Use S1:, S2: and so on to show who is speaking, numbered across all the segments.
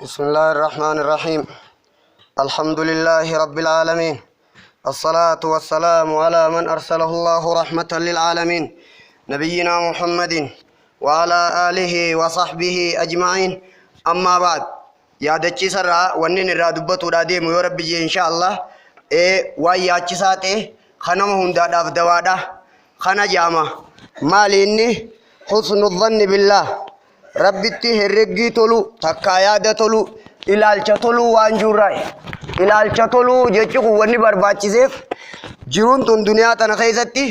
S1: بسم الله الرحمن الرحيم. الحمد لله رب العالمين، الصلاة والسلام على من أرسله الله رحمة للعالمين، نبينا محمد وعلى آله وصحبه أجمعين. أما بعد، yaadachiisarraa wanni irraa dubbatuudha deemu yoo Rabbi jee insha Allah waan yaachisaa ta'e kanama hundaadhaaf dawaadha kana jaama. Maali inni? Husnu dhanni billaah, Rabbitti herreggii tolu, takkaa yaada tolu, ilaalcha toluu waan jirraa. Ilaalcha toluu jechi kun wanni barbaachiseef jiruun tun duniyaa tana keessatti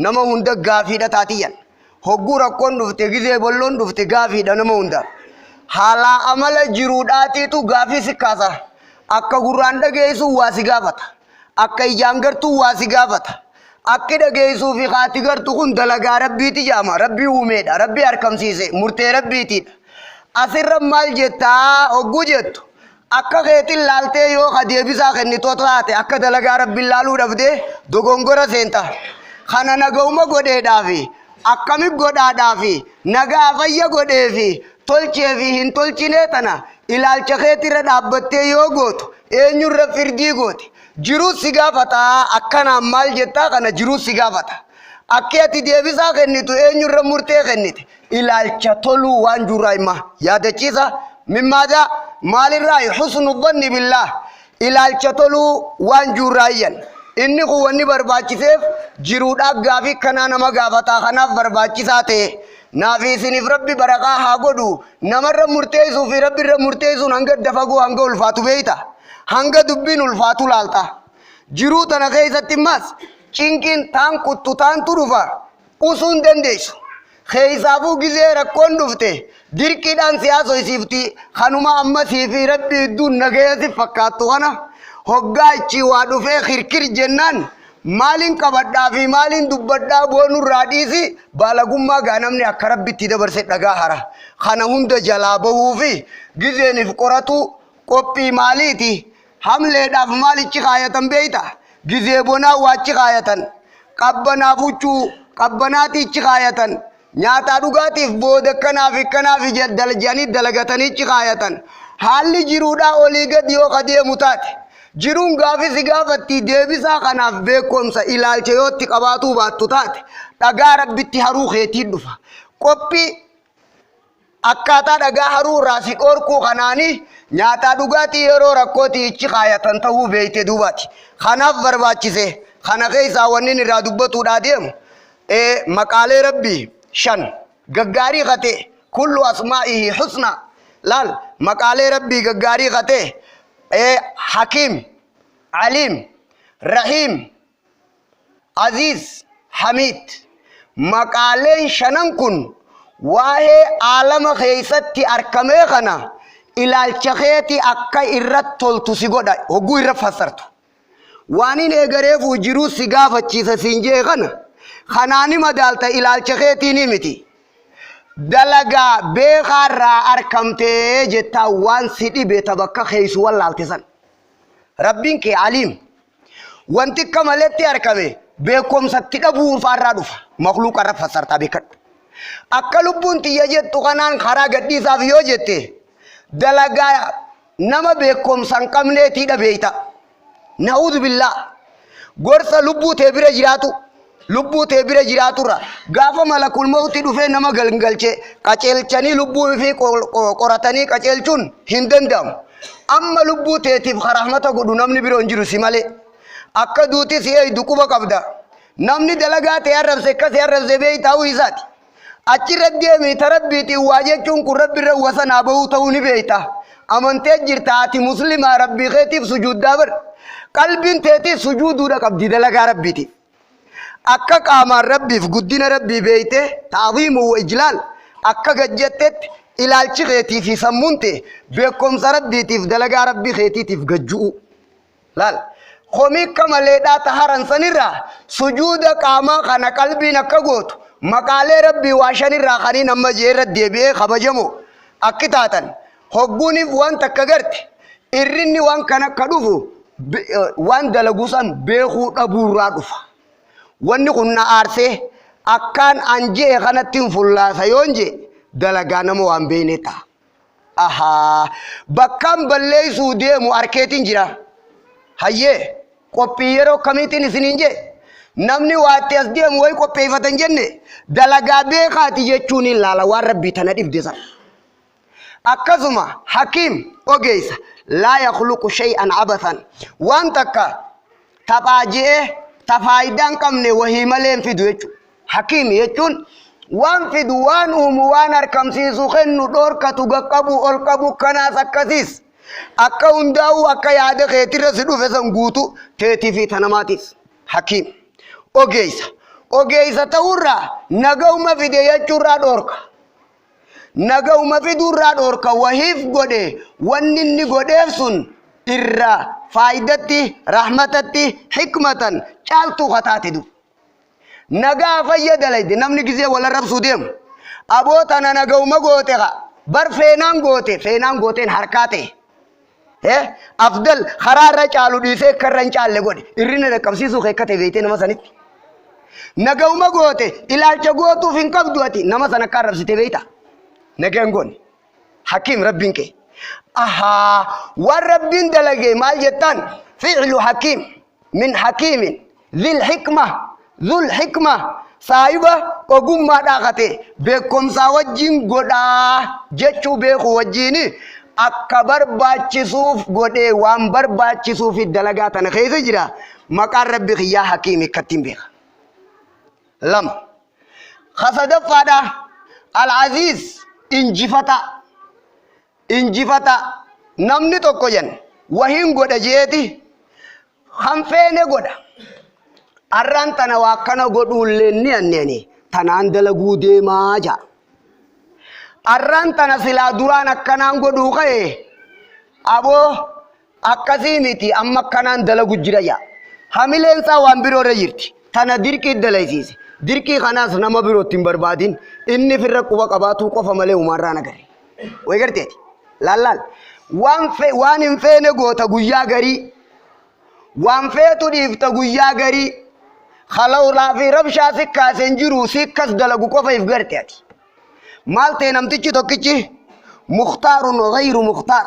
S1: nama hunda gaafiidha taatiyyan. Hogguu rakkoon dhufte, gizee bolloon dhufte, gaafiidha nama hunda. Haalaa amala jiruudhaatiitu gaafii si kaasa. Akka gurraan dhageessu waa si gaafata, akka ijaan gartuu waa si gaafata. Akki dhageessuu fi haati gartu kun dalagaa Rabbiiti jaama. Rabbii uumeedha, Rabbii harkamsiise, murtee Rabbiitiidha. Asirra maal jettaa hogguu jettu, akka keetiin laaltee yoo ka deebisaa kennitoo taate, akka dalagaa Rabbiin laaluu dhabdee dogongora seenta. Kana nagahuma godheedhaafi akkami godhaadhaafi nagaa fayya godheefi tolcheefi hin tolchinee tana ilaalcha keetirra dhaabbattee yoo gootu, eenyurra firdii goote? Jiruu si gaafataa. Akkanaan maal jettaa kana jiruu si gaafata. Akki ati deebisaa kennitu eenyurra murtee kennite? Ilaalcha toluu waan jirraa hima yaadachiisa. Mimmaadaa maalirraa? Husnu dhanni billaah, ilaalcha toluu waan jirraayyan. Inni kun wanni barbaachiseef jiruudhaaf gaafii kanaa nama gaafataa. Kanaaf barbaachisaa ta'e. Naafi isiniif Rabbi barakaa haa godhu. Namarra murteessuu fi Rabbirra murteessuun hanga dafagoo hanga ulfaatu beeyta, hanga dubbiin ulfaatu laalta. Jiruu tana keessatti immas cinqiin taan kuttu taantu dhufa, usuu hin dandeessu. Keessaafuu gizee rakkoon dhufte dirqiidhaan si haasofsiifti. Kanuma amma sii fi Rabbi hedduun nagaya si fakkaattu kana, hoggaa ichi waa dhufee kirkir jennaan, maaliin qabadhaa fi maaliin dubbadhaa boonurraa dhiisi, baalagummaa gaa namni akka Rabbitti dabarse dhagaa hara. Kana hunda jalaa bahuu fi gizeeniif qoratu qophii maaliiti? Hamleedhaaf maalichi kaayatan beeyta? Gizee bonaa waachi kaayatan, qabbanaaf huccuu qabbanaati ichi kaayatan, nyaataa dhugaatiif booda kanaaf kanaaf jedhanii dalagatanii ichi kaayatan. Haalli jiruudhaa olii gadi yoo kadeemu taate, jiruun gaafi si gaafatti. Deebisaa kanaaf beekumsa ilaalcha yootti qabaatuu baattu taate, dhagaa Rabbitti haruu keetiin dhufa. Qophii akkaataa dhagaa haruu irraa si dhorkuu kanaanii nyaataa dhugaatii yeroo rakkootii ichi kaayatan ta'uu beeyte duubaati. Kanaaf barbaachise. Kana keessaa wanni irraa dubbatuudhaa deemu maqaalee Rabbii shan gaggaarii kate. Kullu asmaa'ihi husna. Laal, maqaalee Rabbii gaggaarii kate: Hakiim, Aliim, Rahiim, Aziz, Hamid. Maqaaleen shanan kun waa'ee aalama keessatti arkamee kana ilaalcha keeti akka irratti toltu si godha hogguu irra fassartu. Waan hin eegareefuu jiruu si gaafachiisa siin jee kana kanaani madaalta, ilaalcha keetiini miti. Dalagaa beekaarraa arkamtee jettaa waan si dhibe ta bakka keessu wallaalte san. Rabbiin kee Aliim. Wanti akka maletti argame beekumsatti dhabuu faarraa dhufa. Makluuqa irra fassartaa beekadhu. Akka lubbuun tiyya jettu kanaan karaa gadhiisaaf yoo jette, dalagaa nama beekumsa hin qabneetii dhabeeyta. Na'uudhu billaa. Gorsa lubbuu tee bira jiraatu, lubbuu tee bira jiraaturra gaafa malakul mawti dhufee nama galgalche qaceelchanii lubbuu fi qoratanii qaceelchuun hin danda'amu. Amma lubbuu teetiif rahmata godhu namni biroo hin jiru si malee. Akka duuti si eeydu quba qabda. Namni dalagaa ta'e arrabse akkasii arrabse beeytaa'uu isaati. Achirra deemii ta Rabbiitiin waa jechuun kun Rabbirra wasanaa bahuu ta'uu ni beeyta. Amantee jirta, ati muslimaa, Rabbii keetiif sujuuddaa bar. Qalbiin teetiif sujuuduudha qabdi dalagaa Rabbiitiif. Akka qaamaan Rabbiif guddina Rabbii beeyte, ta'ziimu wa ijlaal, akka gajjattetti ilaalchi keetii fi sammuun tee beekumsa Rabbiitiif dalagaa Rabbii keetiitiif gajju'u. Laal, komii akka maleedhaa taharan sanirraa sujuuda qaamaa kana qalbiin akka gootu maqaalee Rabbii waa shanirraa kaniin amma jeerra deebi'ee. Kabajamoo, akki taatan hogguuniif waan takka garte irrinni waan kana akka dhufu waan dalagu san beekuu dhabuurraa dhufa. Wanni kun na aarsee akkaan an je'e kanatti hin fullaasa yoon jee, dalagaa nama waan beekne ta'a. Ahaa bakkaan balleeysuu deemu arkeetiin jira. Hayyee qophii yeroo kamiitiin isiniin jee namni waa itti as deemu wayi qopheeffatan jenne dalagaa beekaati jechuun hin laala waan rabbii tana dhibde sana. Akkasuma hakiim ogeessa laa yakhluqu shay'an abathan waan takka taphaa je'ee ta faayidaa hin qabne wahii malee hin fidu jechuudha. Hakiim jechuun waan fidu waan uumu waan harkamsiisu kennu dhorkatu gaqqabu ol qabu kanaas akkasiis akka hundaa'u akka yaada keetirra si dhufe san guutu teetii fi ta namaatiis. Hakiim ogeessa ogeessa ta'urraa nagahuma fide jechuurraa dhorka. Nagahuma fiduurraa dhoorka wahiif godhe wanni inni godheef sun irra faaydatti rahmatatti hikmatan caaltuu ka taate du. Nagaa fayya dalayde namni gizee wal arrabsuu deemu aboo tana nagahuma goote ka bar feenaan goote feenaan gooteen harkaa ta'e. Eh, afdal karaa irra caalu dhiisee akka irra hin caalle godhe irrina dhaqqabsiisuu kee akka ta'e beektee nama sanitti. Nagahuma goote ilaalcha gootuuf hin qabdu ati nama sana akka arrabsite beekta. Nagaa hin goone. Hakiim rabbiin kee. Ahaa waan rabbiin dalage maal jettaan fi'lu hakiim min hakiimin dhil hikma dhul hikma saahiba ogummaa dhaaqate beekumsaa wajjin godhaa jechuu beeku wajjin akka barbaachisuuf godhee waan barbaachisuuf dalagaa tana keessa jira maqaan rabbi kiyyaa hakiimi akkattiin beeka. Lama. Ka sadaffaadha al-aziz injifataa. Injifata namni tokko jan wahiin godha jeeti kan feene godha. Arraan tana waa akkana godhuullee ni anni tanaan dalaguu deemaa jaa. Arraan tana silaa duraan akkanaan godhuu ka'e aboo akkasii miti amma akkanaan dalagu jira jaa. Hamileen isaa waan biroo irra jirti. Tana dirqii dalaysiise. Dirqii kanaas nama birootti hin barbaadin. Inni firra quba qabaatuu qofa malee umaarraa nagarre. Way garteeti. Laal laal. Waan fe waan hin feene goota guyyaa garii. Waan feetu dhiifta guyyaa garii. Halawlaa fi rabshaa si kaase hin jiru si akkas dalagu qofa if garte ati. Maal ta'e namtichi tokkichi mukhtaarun ghayru mukhtaar.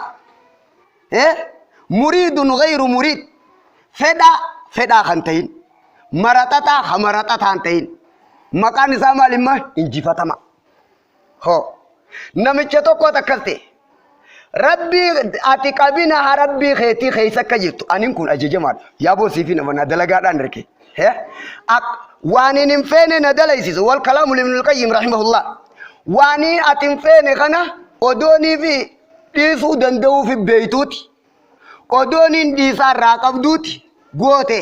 S1: Eh? Muriidun ghayru muriid. Fedhaa fedhaa kan ta'in. Maraxaxaa kan maraxaxaa hin ta'in. Maqaan isaa maal imma injifatama. Hoo. Namicha tokkotu akkas ta'e. Rabbii ati qabina haa rabbii keetii keessa akka jirtu anin kun ajajamaadha. Yaaboo siifi nama na dalagaadhaan arge. Waan hin feene na dalaysisu. Wal kalaamu libnul qayyim rahimahullah. Waan ati hin feene kana odoonii fi dhiisuu danda'uu fi beeytuuti. Odooniin dhiisaa irraa qabduuti goote.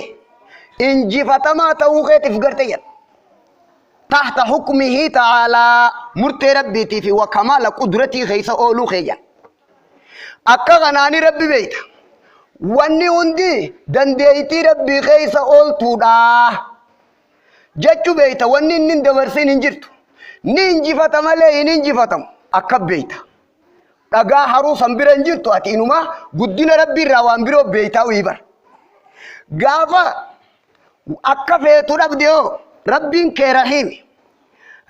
S1: Injifatamaa ta'uu keetiif garte jedha. Tahta hukmihi ta'aalaa murtee rabbiitii fi wa kamaala qudratii keessa ooluu kee jedha. Akka kanaani rabbi beeyta. Wanni hundi dandeeytii rabbii keessa ooltuudha. Jechu beeyta wanni inni hin dabarsin hin jirtu. Ni injifata malee hin injifatamu. Akka beeyta. Dhagaa haruu san bira hin jirtu ati inumaa guddina rabbii irraa waan biroo beeytaa wii bar. Gaafa akka feetu dhabde hoo rabbiin kee rahiimi.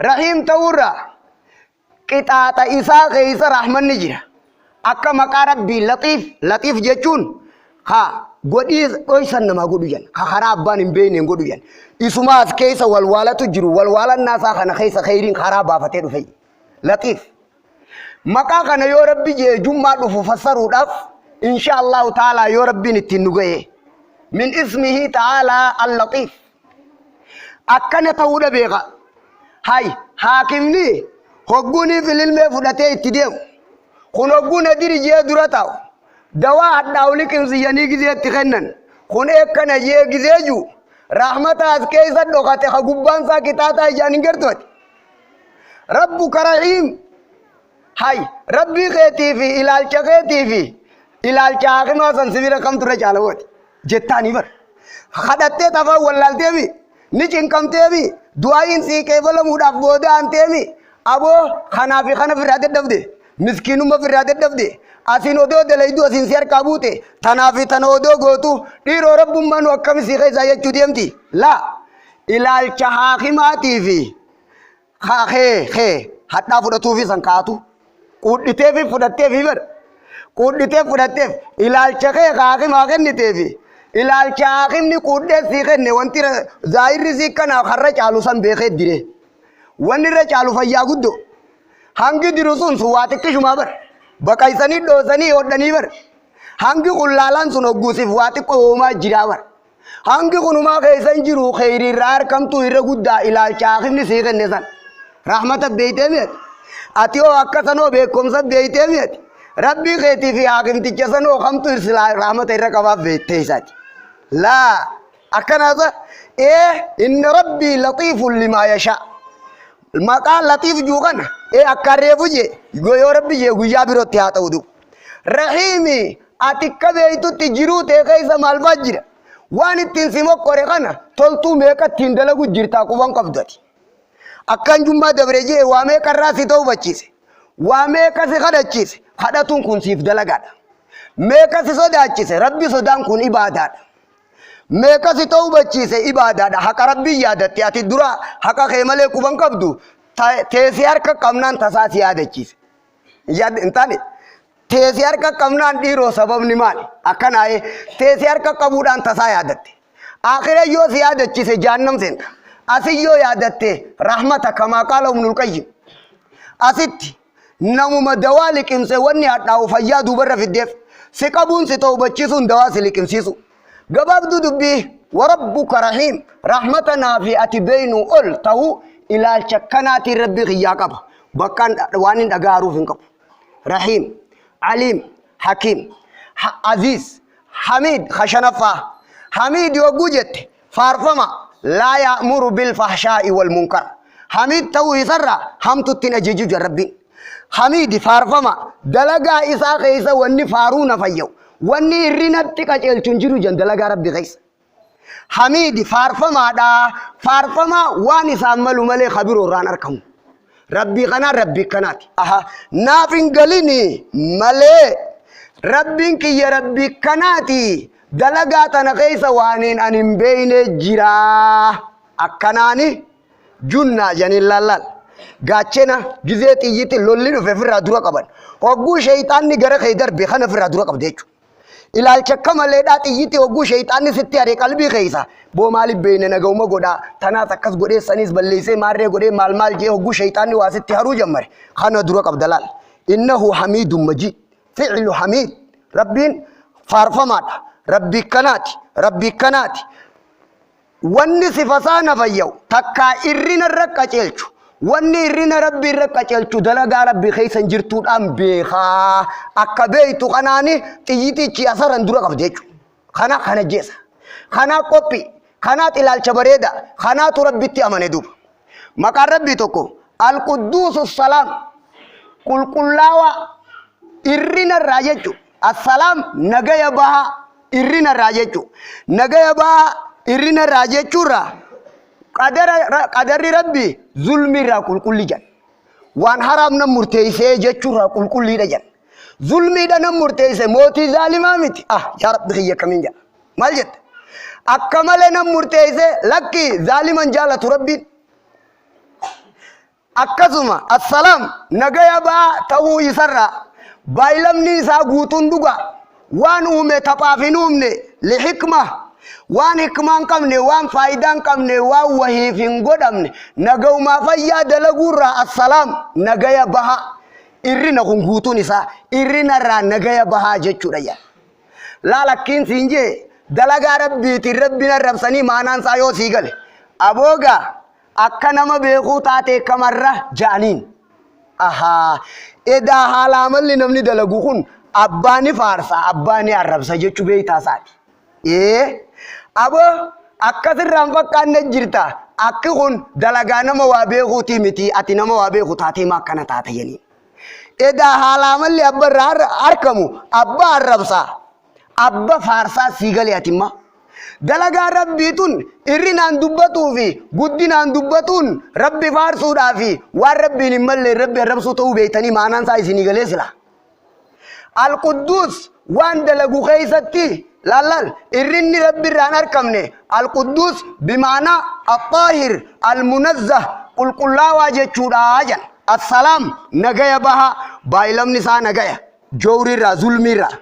S1: Rahiim ta'uurraa qixaaxa isaa keessa rahmanni jira. Akka maqaa rabbii laxiif laxiif jechuun ka godhii dhoysan namaa godhu jedhan ka karaa abbaan hin beekneen godhu jedhan. Isuma as keessa walwaalatu jiru walwaalannaa isaa kana keessa kheyriin karaa baafatee dhufe. Laxiif. Maqaa kana yoo rabbi jee jummaa dhufu fassaruudhaaf insha Allahu ta'ala yoo rabbiin ittiin nu ga'e min ismihi ta'ala al-laxiif. Akkana ta'uudha beeka. Hay haakimni hogguunii fililmee fudhatee itti deemu. Kun hogguu na diri jee dura taa'u. Dawaa hadhaa'u liqimsi jedhanii gizee itti kennan. Kun eekkana jee gizee jiru. Rahmata as keessa dhokate ka gubbaan isaa qixaaxaa ijaan hin gartu ati. Rabbuka rahiim. Hay rabbii keetii fi ilaalcha keetii fi ilaalcha haakimaa san sibira kamtu irra caala wooti. Jettaanii bar. Kadhattee tafaan wallaalteemi ni cinqamteemi du'aa'iin sii qeebalamuudhaaf booda aanteemi aboo kanaa fi kana firraa dadhabde miskiinumma firraa dadhabde asiin odoo dalaydu asiin si harkaa buute tanaa fi tana odoo gootu dhiiroo rabbummaa nu akkami sii keessaa jechuu deemti laa ilaalcha haakimaatii fi kee kee hadhaa fudhatuufi san kaatu Quudhitee fi fudhattee fi bar. Quudhitee fudhatteef ilaalcha kee haakimaa kenniteefi ilaalcha haakimni quudhee sii kenne wanti zaahirri sii kanaaf har'a caalu san beekee dire. Wanni irra caalu fayyaa guddoo. Hangi diru sun sun waa xiqqishumaa bar. Baqaysanii dhoosanii hodhanii bar. Hangi kun laalaan sun hogguusiif waa xiqqoo hoomaa jiraa bar. Hangi kunumaa keessa hin jiru kheyrii irraa arkamtuu irra guddaa ilaalcha haakimni sii kenne san. Rahmata beeytee mi'ati. Ati hoo akka sanoo beekumsa beeytee mi'ati. Rabbii keetii fi haakimticha sanoo kamtu silaa rahmata irra qabaaf beektee isaati. Laa akkanaasa ee inna rabbii laxiifun limaa yashaa. Maqaa laxiif juu kana ee akka reefu jee yoo rabbi jee guyyaa birootti haa ta'u du. Rahiimi ati akka beeytutti jiruu tee keessa maal fa'aa jira? Waan ittiin si mokkore kana toltuu meeqa ittiin dalagu jirtaa quban qabdu ati. Akkaan jummaa dabre jee waa meeqa irraa si tawbachiise. Waa meeqa si kadhachiise. Kadhatuun kun siif dalagaadha. Meeqa si sodaachise. Rabbi sodaan kun ibaadaadha. Meeqa si tawbachiise ibaadaadha. Haqa rabbii yaadatte ati dura haqa kee malee quban qabdu teessee harka qabnaan tasaa si yaadachiise. Yaad hin taane teessee harka qabnaan dhiiroo sababni maali? Akkanaa'ee teessee harka qabuudhaan tasaa yaadatte. Akhira yoo si yaadachiise jahannam seenta. Asi yoo yaadatte rahmata kamaa qaala Ibnul Qayyim. Asitti namuma dawaa liqimse wanni hadhaa'u fayyaa duubarra fiddeef si qabuun si tawbachiisuun dawaa si liqimsiisu. Gabaabduu dubbii warabbuka rahiim rahmata naa fi ati beeynu ol ta'uu ilaalcha kanaatiin rabbii kiyyaa qaba. Bakkaan waan hin dhaga'aruuf hin qabu. Rahiim, Aliim, Hakiim, Aziz, Hamiid kashanaffaa. Hamiid yogguu jette faarfama laa ya'muru bil fahshaa'i wal munkar. Hamiid ta'uu isarraa hamtutti hin ajaju jira rabbiin. Hamiidi faarfama dalagaa isaa keessa wanni faaruu na fayya'u. Wanni hir'inatti qajeelchu hin jiru jan dalagaa rabbi keessa. Hamiidi faarfamaadha. Faarfamaa waan isaan malu malee kabiroo irraan argamu. Rabbii kanaa rabbii kanaati. Aha naaf hin galini malee rabbiin kiyya rabbii kanaati. Dalagaa tana keessa waan hin ani hin beeyne jira. Akkanaani junnaa janiin lallaal. Gaachena gizee xiyyiti lolli dhufe ofirraa dura qaban. Hogguu sheeyxaanni gara kee darbe kana ofirraa dura qabde jechuudha. Ilaalcha akka maleedhaa xiyyiti hogguu sheeyxaanni sitti haree qalbii keessa. Boo maaliif beeyne nagahuma godhaa tanaas akkas godhee saniis balleessee maarree godhee maal maal jee hogguu sheeyxaanni waa sitti haruu jammare. Kana dura qabda laal. Innahu hamiidun majiid. Ficlu hamiid. Rabbiin faarfamaadha. Rabbii kanaati. Rabbii kanaati. Wanni sifa isaa na fayya'u takkaa irrina irra qajeelchu. Wanni irrina rabbii irra qajeelchu dalagaa rabbii keessa hin jirtuudhaan beekaa. Akka beeytu kanaani xiyyitichi asaran dura qabdi jechuudha. Kana kana jeessa. Kanaa qophii. Kanaa ilaalcha bareeda. Kanaatu rabbitti amane duuba. Maqaan rabbii tokko Alqudduusu salaam qulqullaawaa irrina irraa jechuudha. Assalaam nagaya bahaa irrina irraa jechuudha. Nagaya bahaa irrina irraa jechuurraa qadarri rabbii zulmii irraa qulqulli jedha. Waan haraam nan murteessee jechuurraa qulqulliidha jedha. Zulmiidha nan murteesse mootii zaalimaa miti. Ah yaa rabbi kiyya akkamiin jedha. Maal jette? Akka malee nan murteesse lakki zaaliman jaalatu rabbiin. Akkasuma assalaam nagaya ba'aa ta'uu isarraa baay'ilamni isaa guutuun dhugaa waan uume taphaaf hin uumne lihikma waan hikmaa hin qabne waan faayidaa hin qabne waan wahiif hin godhamne nagaumaa fayyaa dalaguurraa assalaam nagaya bahaa irrina kun guutuun isaa irrinarraa nagaya bahaa jechuudha yaa. Laal akkiin siin jee dalagaa rabbiitiin rabbiin arrabsanii maanaan isaa yoo sii gale aboogaa akka nama beekuu taatee kamarra ja'aniin. Ahaa edaa haala amalli namni dalagu kun abbaa ni faarsa abbaa ni arrabsa jechuu beektaa isaati. Ee aboo akkasirraan fakkaanne jirta akki kun dalagaa nama waa beekuutii miti ati nama waa beeku taatee maa akkana taata jeniin. Edaa haala amalli abba irraa argamu abbaa arrabsaa abba faarsaa sii galee ati immaa. Dalagaa rabbii tun irrinaan dubbatuu fi guddinaan dubbatuun rabbi faarsuudhaa fi waan rabbiin hin malle rabbi arrabsuu ta'uu beektanii maanaan isaa isinii galee sila. Alqudduus waan dalagu keessatti laallal irrinni rabbi irraan argamne alqudduus bimaanaa axaahir almunazzah qulqullaawaa jechuudha jedha. Assalaam nagaya baha, baay'ilamni isaa nagaya jowriirraa, zulmiirraa,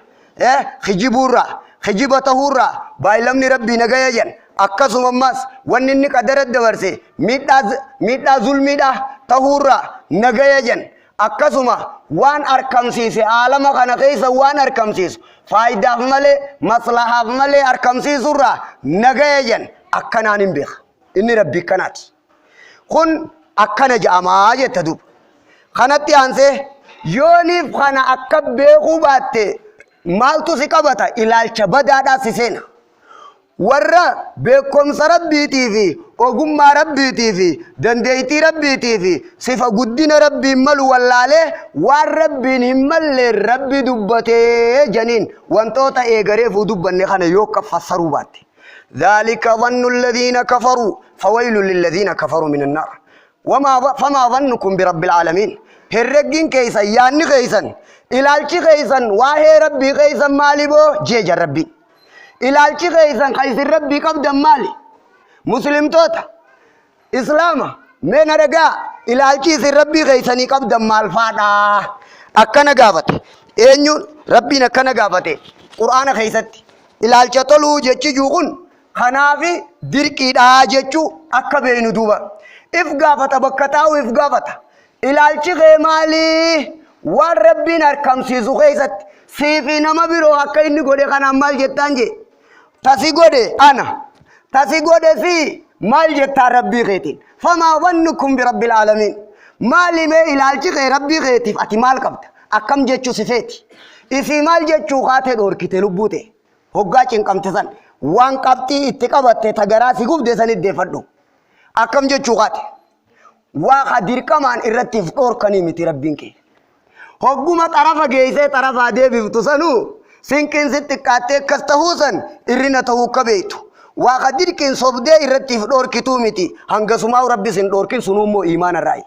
S1: kijibuurraa, kijiba tahuurraa baay'ilamni Rabbii nagaya jedhan. Akkasuma ammas wanni inni qadara dabarse miidhaa zulmiidha tahuurraa nagaya jedhan. Akkasuma waan arkamsiise, aalama kana keessa waan arkamsiisu faayidaaf malee, maslahaaf malee arkamsiisurraa nagaya jedhan. Akkanaan hin beeka inni Rabbii akkanaati. Kun akkana ja'amaa jetta duuba. Kanatti aansee yooniif kana akka beekuu baatte maaltu si qabata? Ilaalcha badaadhaa si seena. Warra beekumsa Rabbiitii fi ogummaa Rabbiitii fi dandeettii Rabbiitii fi sifa guddina Rabbiin malu wallaalee waan Rabbiin hin malle Rabbi dubbatee janiin wantoota eegareefuu dubbanne kana yoo akka fassaruu baatte. ذلك ظن الذين كفروا فويل للذين كفروا من النار وما فما ظنكم برب العالمين. Herreggiin keeysan, yaanni keeysan, ilaalchi keeysan waa'ee Rabbii keeysan maali boo jeeja Rabbiin? Ilaalchi keeysan kan isin Rabbii qabdan maali? Muslimtoota Islaama, mee na dhagaa, ilaalchi isin Rabbii keeysanii qabdan maal faadha? Akkana gaafate. Eenyuun Rabbiin akkana gaafate Qur'aana keeysatti? Ilaalcha toluu jechi juu kun kanaafi dirqiidhaa jechuu akka beeynu duuba. If gaafata, bakka taa'u if gaafata. Ilaalchi kee maalii? Waan Rabbiin arkamsiisu keessatti siifi nama biroo akka inni godhe kanaan maal jettaan jee? Tasi godhe ana, tasi godhe si, maal jettaan Rabbii keetiin? فما ظنكم برب العالمين. Maali mee ilaalchi kee Rabbii keetiif ati maal qabda? Akkam jechuu si feeti? Isii maal jechuu kaatee dhoorkite lubbuu ta'e? Hoggaa cinqamte san waan qabxii itti qabatte tagaraa si gubde san iddeeffadhu. Akkam jechuu kaate? Waa ka dirqamaan irratti if dhoorkanii miti Rabbiin kee. Hogguma xarafa geessee xarafaa deebiftu sanuu sinqiin si xiqqaattee akkas tahuu san irrina tahuu akka beektu. Waa ka dirqiin sobdee irratti if dhoorkituu miti. Hangasumaa Rabbi sin dhoorkin sunuu immoo iimaana raayi.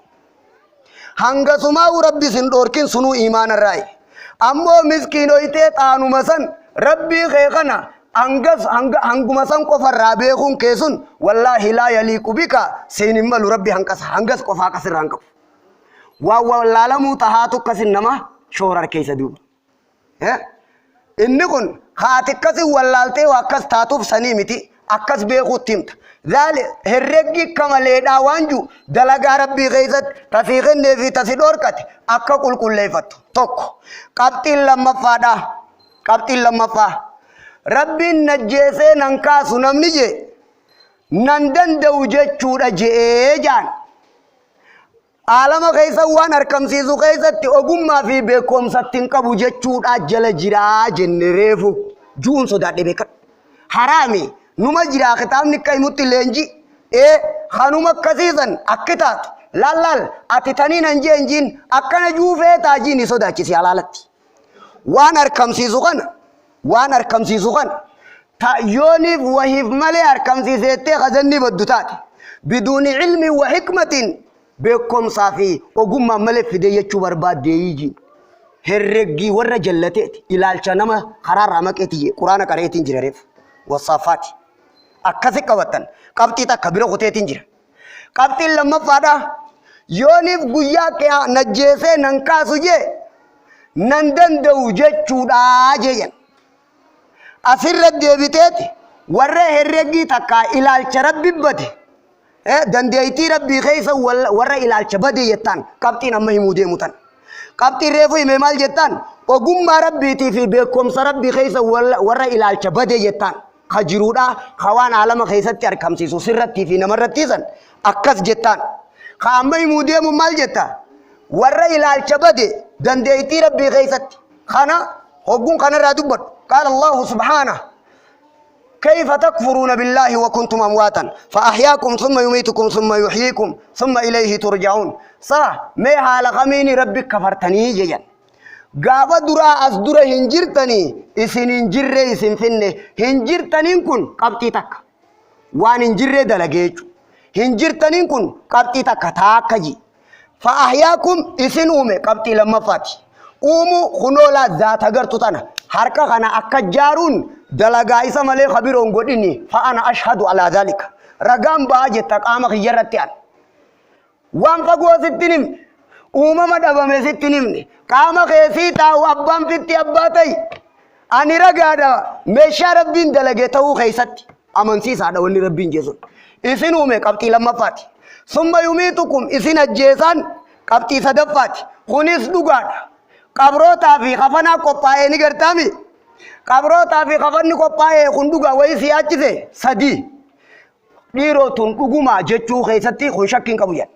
S1: Hangasumaa Rabbi sin dhoorkin sunuu iimaana raayi. Ammoo miskiinoytee xaanuma san Rabbii kee kana hangas hanguma san qofarraa beekuun kee sun wallaahi لا يليق بك, siin hin malu. Rabbi hanqasa hangas qofaa akkasirraa hin qabu. Waan wallaalamuu tahaatu akkasin nama shoorar keessa duuba. Inni kun haati akkasin wallaaltee waa akkas taatuuf sanii miti, akkas beekuutti himta. Zaali herreggi akka maleedhaa waan jiru dalagaa Rabbii keessatti tasii kennee fi tasi dhoorkate akka qulqulleeffattu tokko. Qabxiin lammaffaadha. Qabxiin lammaffaa. Rabbiin najjeesee nan kaasu namni jee nan danda'u jechuudha je'ee jaan. Aalama keessa waan argamsiisu keessatti ogummaa fi beekumsatti hin qabu jechuudha jala jiraa jenne reefu ju'uun sodaadhe beekadhu. Haraami numa jiraa, kitaabni akka himutti leenji ee kanuma akkasiisan akki taatu laal ati tanii nan jeen jiin akkana juufee taajiin ni sodaachisi halaalatti. Waan argamsiisu kana, waan argamsiisu kana ta yooniif wahiif malee argamsiiseettee kazanni baddu taate بدون علم وحكمة, beekumsaa fi ogummaan malee fidee jechuu barbaaddee jiin. Herreggii warra jallateeti, ilaalcha nama karaarraa maqeeti. Quraana qareetiin jira reef wasaafaati. Akkasi qabattan qabxii takka bira kuteetiin jira. Qabxiin lammaffaadha. Yooniif guyyaa kee najjeesee nan kaasu jee nan danda'u jechuudha jeeyan. Asirra deebiteeti warra herreggii takkaa ilaalcha Rabbi bade, dandeettii Rabbii keessa warra ilaalcha bade jettaan qabxiin amma himuu deemu tan. Qabxiin reefu hime maal jettaan? Ogummaa Rabbiitii fi beekumsa Rabbii keessa warra ilaalcha bade jettaan. Ka jiruudha ka waan aalama keessatti argamsiisu sirrattii fi namarratti san akkas jettaan. Ka amma himuu deemu maal jetta? Warra ilaalcha bade dandeettii Rabbii keessatti. Kana hogguun kanarraa dubbadhu. قال الله سبحانه: كيف تكفرون بالله وكنتم أمواتا فأحياكم ثم يميتكم ثم يحييكم ثم إليه ترجعون. صح ما حال خميني ربك كفرتني جيا gaafa duraa as dura hin jirtanii, isin hin jirre, isin finne hin jirtaniin kun qabxii takka. Waan hin jirre dalagee jechuudha. Hin jirtaniin kun qabxii takka taakka ji. فأحياكم isin uume, qabxii lammaffaati. Uumu kunoolaa zaata gartu tana harka kana akka jaaruun dalagaa isa malee kabiroon godhini. فأنا أشهد على ذلك, ragaan ba'aa jetta qaama kiyyarratti an. Waan fagoo sitti himne, Uumama dhabame sitti hin himne. Qaama kee sii taa'u abbaan fitti abbaa ta'i. Ani ragaadha meeshaa Rabbiin dalage ta'uu keessatti amansiisaadha wanni Rabbiin jee sun. Isin uume qabxii lammaffaati. Summa yumiitukum isin ajjeesaan qabxii sadaffaati. Kunis dhugaadha. Qabrootaa fi kafanaa qophaa'ee ni gartaami. Qabrootaa fi kafanni qophaa'ee kun dhugaa wayii si yaachise sadii. Dhiiroo tun dhugumaa jechuu keessatti kun shakkiin qabu jedha.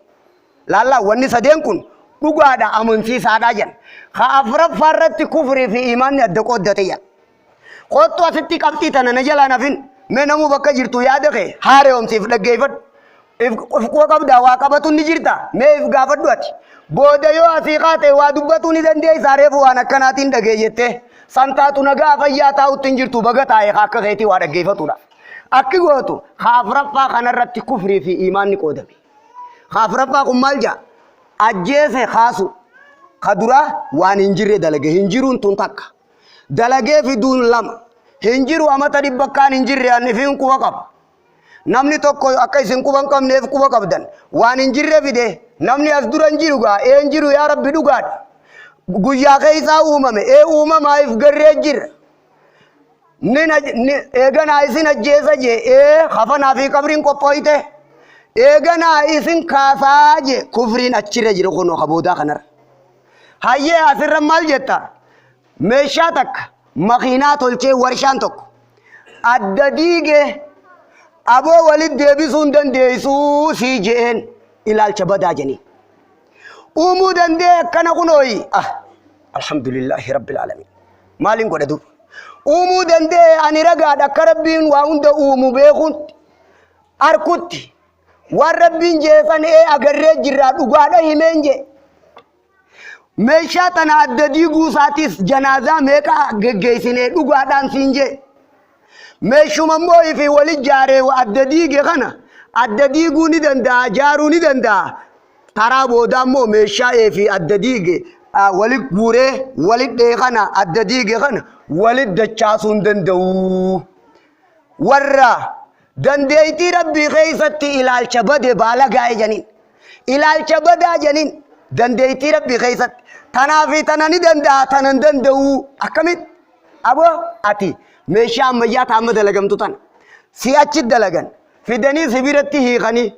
S1: Laallaa wanni sadeen kun dhugaadha amansiisaadha jedha. Ka afraffaa irratti kufrii fi imaanni adda qooddate jedha. Kottu asitti qabxii tana na jalaan hafin. Mee namuu bakka jirtu yaada kee haareomsiif dhaggeeffadhu. If quba qabdaa waa qabatu ni jirta. Mee if gaafadhu ati. Booda yoo asii kaate waa dubbatuu ni dandeessaa reefu waan akkanaatiin dhagee jettee. San taatu nagaa fayyaa taa'utti hin jirtu baga taa'e akka keetii waa dhaggeeffatudha. Akki gootu ka afraffaa kanarratti kufrii fi imaanni qoodame. Ka afraffaa kun maal jedha? Ajjeese kaasu. Ka duraa waan hin jirre dalage. Hin jiruun tun takka. Dalagee fiduun lama. Hin jiru amata dhibba kaan hin jirre ani ifiin quba qaba. Namni tokko akka isin quba hin qabneef quba qabdan. Waan hin jirre fide namni as dura hin jiru gaa ee hin jiru yaa rabbi dhugaadha. Guyyaa keessaa uumame ee uumamaa if garree jira. Eeganaa isin ajjeesa jee ee kafanaa fi qabriin qophooyte. Eeganaa isin kaasaa jee kufriin achirra jiru kunoo ka boodaa kanarra. Hayyee asirra maal jetta? Meeshaa takka makiinaa tolchee warshaan tokko adda diigee aboo walitti deebisuu hin dandeessuu sii je'een ilaalcha badaa jeniin. Uumuu danda'e akkana kunooyi. Ah, alhamdulillaahi rabbil aalamiin. Maaliin godha dur? Uumuu danda'e ani ragaadha akka rabbiin waa hunda uumu beekuun arkutti waan rabbiin jeesan ee agarree jirraa dhugaadha himeen jee. Meeshaa tana adda diiguu isaatis janaazaa meeqa geggeessinee dhugaadhaan siin jee. Meeshuma immoo ifi wali jaaree adda diige kana adda diiguu ni danda'a jaaruu ni danda'a. Taraa boodaa immoo meeshaa eefi adda diige wali guuree wali dhee kana adda diige kana wali dachaasuu hin danda'u. Warra dandeettii rabbii keessatti ilaalcha bade baala gaa'e janiin. Ilaalcha badaa janiin dandeettii rabbii keessatti. Tanaa fi tana ni danda'a tana hin danda'u. Akkamitti? Aboo ati meeshaa ammayyaa ta amma dalagamtu tana si achi dalagan fidanii si biratti hiikanii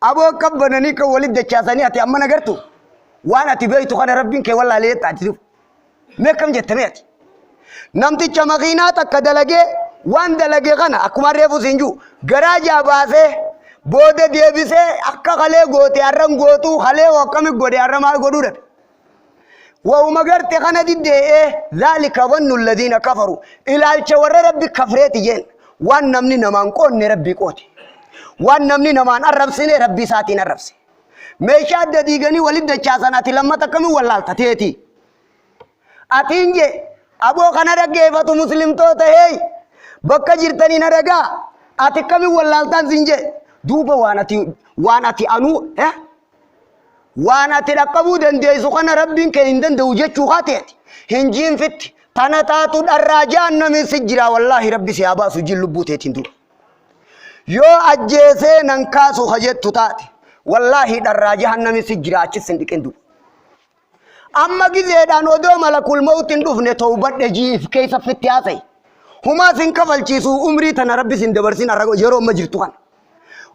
S1: aboo akka bananii kan walitti dachaasanii ati amma nagartu waan ati beektu kana rabbiin kee wallaalee jetta ati mee akkam jette mee ati namticha makiinaa takka dalagee waan dalage kana akkuma reefu siin jiru garaa jaa baasee booda deebisee akka kalee goote har'an gootuu kalee akkami godhe har'a maal godhuu dhabe. Wahuma garte kana diddee'ee zaalika wannu alladhiina kafaru ilaalcha warra rabbi kafreeti jeen waan namni namaan qoonne rabbi qoote waan namni namaan arrabsine rabbi isaatiin arrabse meeshaa adda diiganii walitti dachaasan ati lammata akkamiin wallaalta teeti atiin jee aboo kana dhaggeeffatu muslimtoota heey bakka jirtanii na dhagaa ati akkamiin wallaaltaan siin jee duuba waan ati waan ati anuu eh? Waan ati dhaqqabuu dandeessu kana rabbiin kee hin danda'u jechuu kaateeti. Hin jiinfitti. Tana taatu dharraa jahannamiin si jira wallaahi rabbi si haa baasu jin lubbuu teetiin dura. Yoo ajjeesee nan kaasu ka jettu taate wallaahi dharraa jahannamiin si jira achis hin dhiqin duba. Amma gizeedhaan odoo malakul mawti hin dhufne towbadhe jiif keessa fitti haasa'i. Humaa sin kafalchiisu umrii tana rabbi sin dabarsin har'a yeroo amma jirtu kana.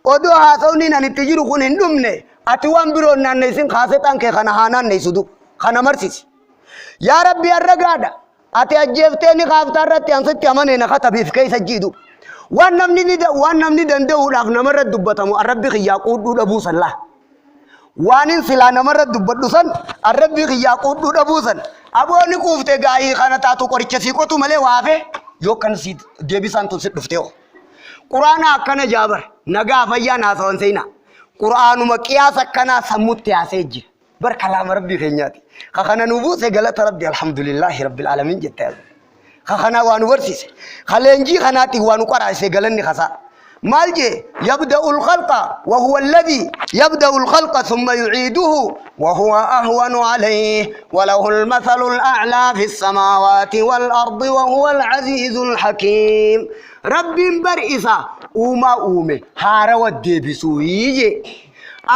S1: Odoo haasawniin ani itti jiru kun hin dhumne ati waan biroo hin naanneessin kaasetaan kee kana haa naanneessu du kana marsisi. Yaa Rabbi har'a gaadha ati ajjeeftee ni kaaftaa irratti an sitti amanee na katabiif keessa jiidu. Waan namni ni waan namni danda'uudhaaf namarra dubbatamu arrabbi kiyyaa quudhuu dhabuu san laa. Waanin silaa namarra dubbadhu san arrabbi kiyyaa quudhuu dhabuu san aboo ni quufte gaa'ii kana taatu qoricha sii qotu malee waafe yoo kan sii deebisaan tun si dhuftee hoo. Qur'aana akkana jaabar nagaa fayyaan haasawan seenaa. Qur'aanuma qiyaasa akkanaa sammutti haasee jira. Bar kalaama rabbii keenyaati. Ka kana nu buuse galata rabbi alhamdulillaahi rabbil aalamiin jette. Ka kana waa nu barsiise. Ka leenjii kanaatiin waa nu qaraasise galanni kasaa. Maal jee yabda'ul khalqa wa huwa alladhi yabda'ul khalqa thumma yu'iiduhu wa huwa ahwanu alayhi wa lahul mathalul a'laa fis samaawaati wal ardi wa huwa al aziizul hakiim. Rabbiin bar isa uumaa uume haarawa deebisuu jee.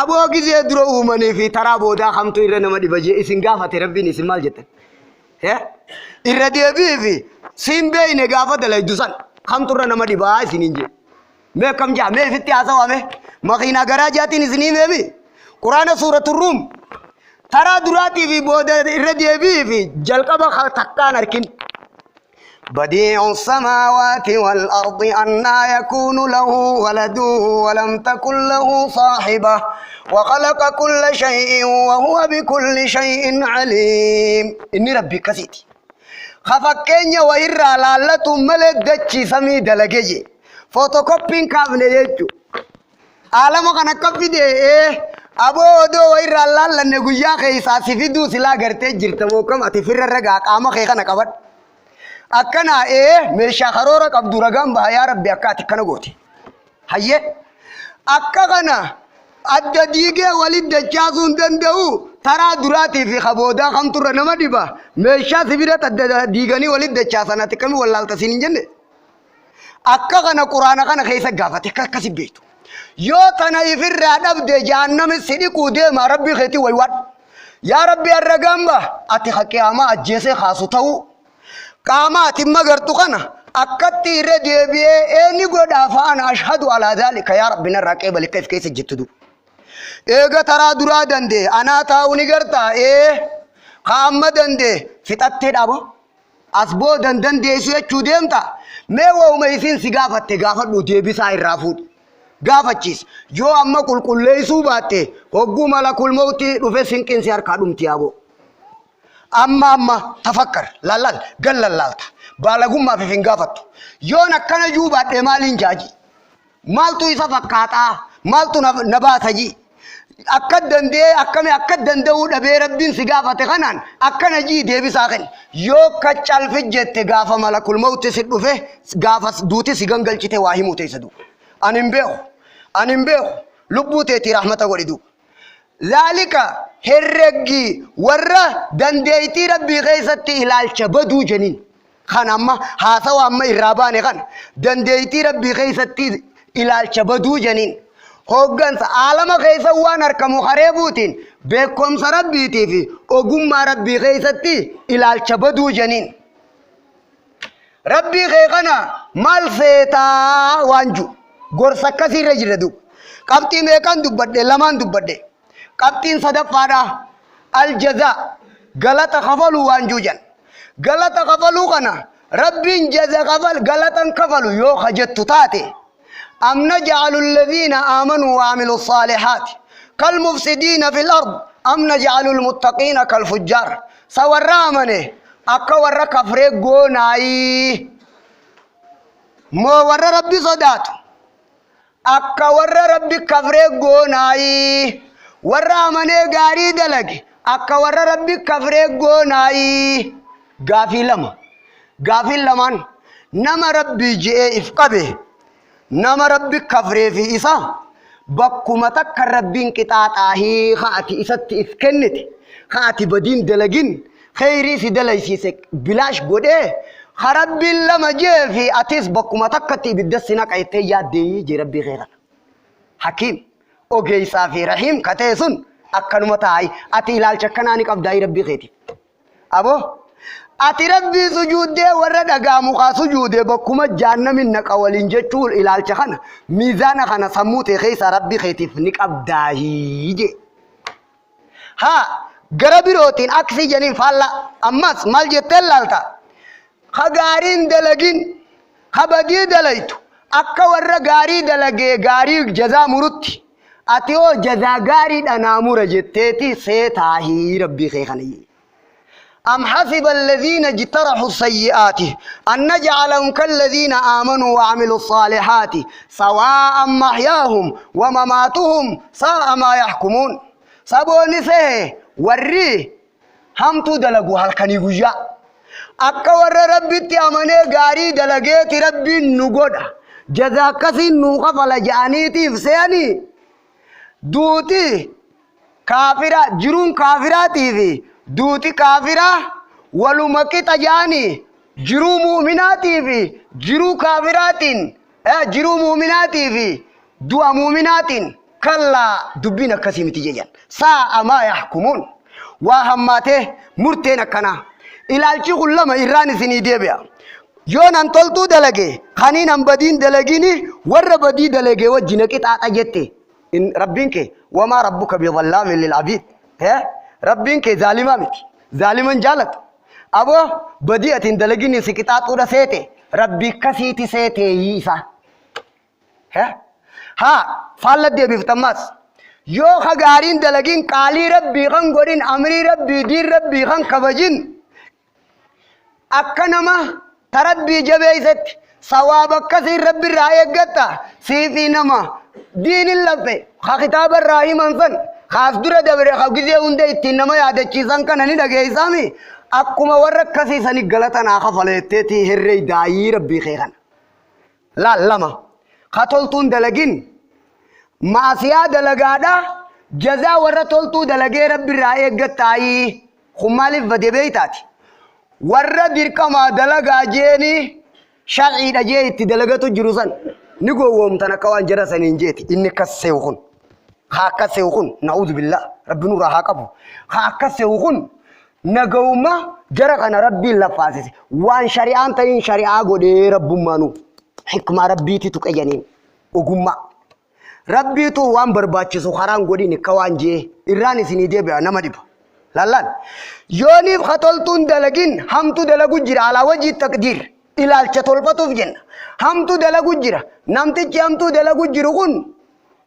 S1: Aboo gizee dura uumanii fi taraa boodaa kamtu irra nama dhiba jee isin gaafate Rabbiin, isin maal jettan? Irra deebii fi siin beeyne gaafa dalaydu san kamtu irra nama dhibaa isiniin jee. Mee akkam jaa? Mee ifitti haasawame. Makiinaa garaa jaatiin isinii meemi. Quraana Suuratu Ruum taraa duraatii fi booda irra deebii fi jalqaba takkaan arkin. بديع السماوات والأرض أنى يكون له ولد ولم تكن له صاحبة وخلق كل شيء وهو بكل شيء عليم. إني ربي كسيتي خفكين وإرى لالة ملك دتشي سمي دلقجي فوتوكوبين كافني يجو عالم كان كفي دي إيه aboo odoo wayirraa laallanne guyyaa keessaa si fiduu silaa gartee jirta mookam ati firra ragaa qaama kee kana qabadhu. Akkana ee meeshaa karoora qabdu ragaan baha yaa Rabbi akka ati akkana goote. Hayyee, akka kana adda diigee walit dachaasuu hin danda'u. Taraa duraatii fi kaboodaa kamturra nama dhiba? Meeshaa sibiilatti adda diiganii walit dachaasan ati kami wallaalta siin hin jenne. Akka kana Quraana kana keessa gaafate akka akkasi beektu. Yoo tana ifirraa dhabde jahannami si dhiquu deema. Rabbii keetii waywaadhu. Yaa Rabbi, har'a gamba ati ha qiyaamaa ajjeesee kaasu ta'uu qaama ati magartu kana akkatti irra deebi'ee eenyu godhaa fa'aan ashhadu alaa dhaalika yaa Rabbi narraa qeebali akka if keessa jettu duuba. Eega taraa duraa dandee anaa taa'u ni gartaa ee ka amma dandee fixattee dhaabo as boodan dandeessu jechuu deemta. Mee waa'uma isin si gaafatte gaafadhu, deebisaa irraa fuudhi. Gaafachiis yoo amma qulqulleessuu baatte hogguu malakul mawti dhufe sinqinsi harkaa dhumti yaaboo. Amma amma tafakkar laallal gan lallaalta baalagummaaf if hin gaafattu. Yoon akkana juu baadhee maaliin jaaji? Maaltu isa fakkaataa? Maaltu na baasa jii? Akka danda'ee akkami akka danda'uu dhabee Rabbiin si gaafate kanaan akkana jii deebisaa kenni. Yoo ka calfi jette gaafa malakul mawti si dhufe, gaafa duuti si gangalchite waa himuu teessa duuba. Ani hin beeku. Ani hin beeku. Lubbuu teetii rahmata godhi duuba. Zaalika herreggi warra dandeettii Rabbii keessatti ilaalcha baduu jeniin. Kan amma haasawa amma irraa baane kana dandeettii Rabbii keessatti ilaalcha baduu jeniin. Hooggansa aalama keessa waan argamu haree buutiin beekumsa Rabbiitii fi ogummaa Rabbii keessatti ilaalcha baduu jeniin. Rabbii kee kana maal seetaa waan jiru gorsa akkasiirra jira duuba. Qabxii meeqaan dubbadhe? Lamaan dubbadhe. Qabxiin sadaffaadha. Aljazaa galata kafaluu waan jiru jan. Galata kafaluu kana Rabbiin jaza kafal galatan kafalu yoo kajettu taate أم نجعل الذين آمنوا وعملوا الصالحات كالمفسدين في الأرض أم نجعل المتقين كالفجار. سورا أمنه akka warra kafree goonaayii moo warra Rabbi sodaatu akka warra Rabbi kafree goonaayii? Warra amanee gaarii dalage akka warra Rabbi kafree goonaayii? Gaafii lama. Gaafiin lamaan nama Rabbii je'ee if qabe, nama Rabbi kafree fi isa bakkuma takka Rabbiin qixaaxaahii ka ati isatti if kennite, ka ati badiin dalagin kheyrii si dalaysiise bilaash godhee ka Rabbiin lama jee fi atis bakkuma takkatti ibidda si naqa jettee yaaddee jee Rabbii kee kana. Hakiim ogeessaa fi rahiim ka ta'e sun akkanuma taa'i ati ilaalcha akkanaa ni qabdaa Rabbii keetiif. Aboo ati Rabbii sujuuddee warra dhagaa mukaa sujuudee bakkuma jaannamin naqa waliin jechuun ilaalcha kana miizaana kana sammuu ta'e keessa Rabbii keetiif ni qabdaahii jee. Haa gara birootiin aksii janiin faallaa ammas maal jetteen laalta? Ka gaariin dalagin ka badii dalaytu akka warra gaarii dalagee gaarii jazaa murutti ati hoo jazaa gaariidha naa mura jetteeti seetaahii Rabbii kee kana jee. أم حسب الذين اجترحوا السيئات أن نجعلهم كالذين آمنوا وعملوا الصالحات سواء محياهم ومماتهم ساء ما يحكمون. Saboonni sehe warri hamtuu dalagu halkanii guyyaa akka warra Rabbitti amanee gaarii dalageeti Rabbiin nu godha jaza akkasiin nuu kafala je'aniitiif se'anii duuti kaafira jiruun kaafiraatii fi duuti kaafiraa waluma qixa je'anii jiruu mu'minaatii fi jiruu kaafiraatiin jiruu mu'minaatii fi du'a mu'minaatiin. Kallaa, dubbiin akkasii miti jedhan. Saa'a maa yaxkumuun. Waa hammaatee murteen akkanaa. Ilaalchi kun lama irraan isinii deebi'a. Yoo nan toltuu dalage, kaniin an badiin dalagini warra badii dalage wajji na qixaaxa jette. In Rabbiin kee wamaa rabbuka bidhallaamin lil abiid. Rabbiin kee zaalimaa miti. Zaaliman jaalatu. Aboo, badii ati hin dalagini si qixaaxuudha seete. Rabbi akkasiiti seeteeyii isaa. Haa faalla deebiftammaas. Yoo ka gaariin dalagin, qaalii Rabbii kan godhin, amrii Rabbii, diin Rabbii kan kabajin, akka nama ta Rabbii jabeeysetti sawaaba akkasiin Rabbi irraa eeggatta. Siifii nama diinin laffe ka kitaaba irraa himan san kaas dura dabre ka gizee hunda ittiin nama yaadachiisan kana ni dhageeysaami. Akkuma warra akkasii sani galata naa kafaleetteetii herrey daayii Rabbii kee kana. Laal, lama. Ka toltuun dalagin maasiyaa dalagaadha, jazaa warra toltuu dalagee Rabbi irraa eeggattaayii. Kun maaliif bade beeytaati? Warra dirqamaa dalagaa jeeni sharciidha jee itti dalagatu jiru san ni gowwoomtan akka waan jara saniin jeeti. Inni akkas se'u kun, haa akkas se'u kun, na'uudhu billah, Rabbi nurraa haa qabu. Haa akkas se'u kun nagawuma jara kana Rabbiin laffaasise. Waan shari'aan ta'in shari'aa godhee Rabbummaanuu hikmaa Rabbiiti tuqe janiin ogummaa. Rabbiitu waan barbaachisu karaan godhin akka waan jee irraan isinii deebi'a nama dhiba. Laallaan yooniif ka toltuun dalagin hamtu dalagu jira, alaa wajii taqdiir ilaalcha tolfatuuf jenna. Hamtu dalagu jira. Namtichi hamtuu dalagu jiru kun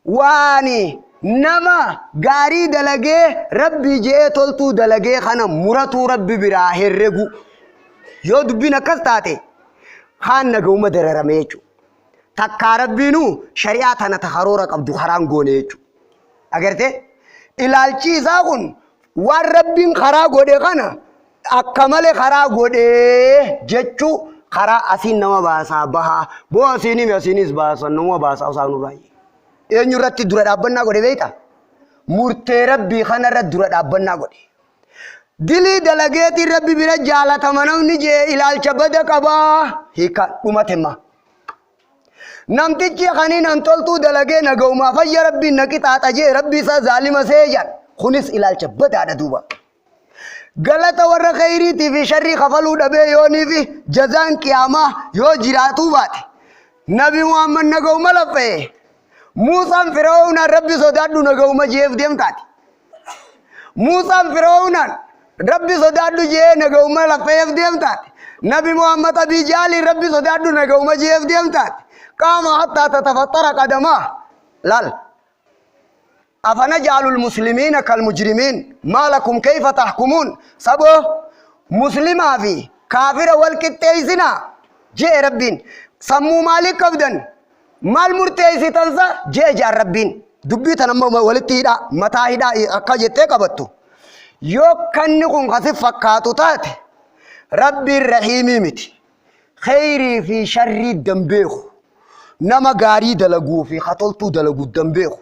S1: waani nama gaarii dalagee Rabbii je'ee toltuu dalagee kana muratuu Rabbi biraa herregu. Yoo dubbiin akkas taate, kaan nagahuma dararame jechuudha. Takkaa Rabbiinuu shari'aa tana ta karoora qabdu karaan goone jechuudha. Agartee? Ilaalchi isaa kun waan Rabbiin karaa godhe kana akka malee karaa godhee jechuu karaa asiin nama baasaa bahaa. Boo asiin himi, asiinis baasan, nama baasaa isaan nurraa. Eenyu irratti dura dhaabbannaa godhe beektaa? Murtee Rabbii kanarra dura dhaabbannaa godhe. Dilii dalageetiin Rabbi bira jaalatama namni jee ilaalcha bada qabaa, hiika dhumatemma. Namtichi kaniin an toltuu dalagee nagaumaa fayya Rabbiin na qixaaxa jee Rabbi isaa zaalima seejan, kunis ilaalcha badaadha duuba. Galata warra kheyriitii fi sharrii kafaluu dhabee yoonii fi jazaan qiyaamaa yoo jiraatuu baate. Nabi Muhammad nagauma laffa'e. Muusaan Fir'aawnaan Rabbi sodaadhu nagauma jeef deemtaati. Muusaan Fir'aawnaan Rabbi sodaadhu jee nagauma laffa'eef deemtaati. Nabi Muhammad Abii Jaaliin Rabbi sodaadhu nagauma jeef deemtaati. Qaama hattaa tatafaxxara qadamaa. Laal. Afanaj'alul muslimiina kal mujrimiin maa lakum kayfa tahkumuun. Saboo muslimaa fi kaafira wal qixxeessinaa jee Rabbiin. Sammuu maalii qabdan, maal murteessitansa jee jaan Rabbiin. Dubbii tan amma walitti hidhaa, mataa hidhaa akka jettee qabattu. Yoo kanni kun kasi fakkaatu taate, Rabbiin rahiimii miti. Kheyrii fi sharrii dambeeku, nama gaarii dalaguu fi hatoltuu dalaguu dambeeku,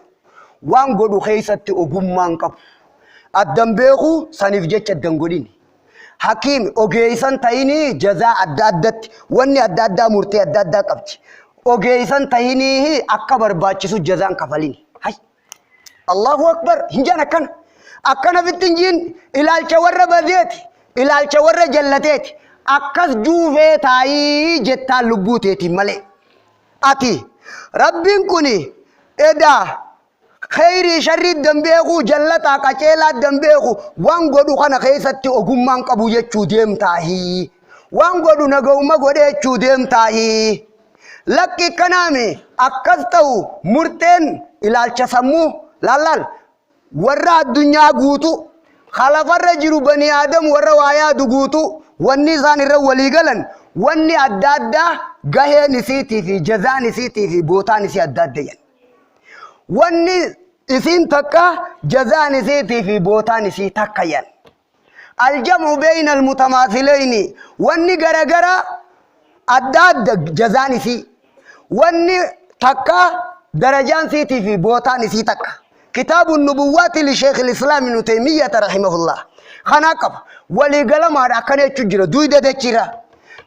S1: waan godhu keessatti ogummaan qabu addan beeku, saniif jecha addan godhini. Hakiim ogeessan ta'inii jazaa adda addatti wanni adda addaa murtee adda addaa qabdi. Ogeessan ta'inii akka barbaachisu jazaan kafalini. Hay, Allahu akbar hin jaan. Akkana akkana fitti hin jiin. Ilaalcha warra badeeti, ilaalcha warra jallateeti. Akkas juufee taayii jettaan lubbuu teetiin malee. Ati Rabbiin kuni edaa kheyrii sharrii dambeeku, jallataa qaceelaa dambeeku, waan godhu kana keessatti ogummaan qabu jechuu deemtaahii, waan godhu nagahuma godhee jechuu deemtaahii. Lakki, kanaami akkas ta'u murteen ilaalcha sammuu laallaal warra addunyaa guutuu kalafarra jiru, bani aadam warra waa yaadu guutuu, wanni isaan irra walii galan wanni adda addaa gaheen isiitii fi jazaan isiitii fi bootaan isii adda adda jedhan. Wanni isiin takka, jazaan isiitii fi bootaan isii takka jedhan. Aljamu beeyna almutamaathilayni, wanni garagara adda adda jazaan isii, wanni takka darajaan isiitii fi bootaan isii takka. Kitaabu Nubuwwaati li Sheekh Islaam Ibnu Taymiyyata rahimahullah kanaa qaba. Waliigalamaadha akkana jechuun jira duyda dachira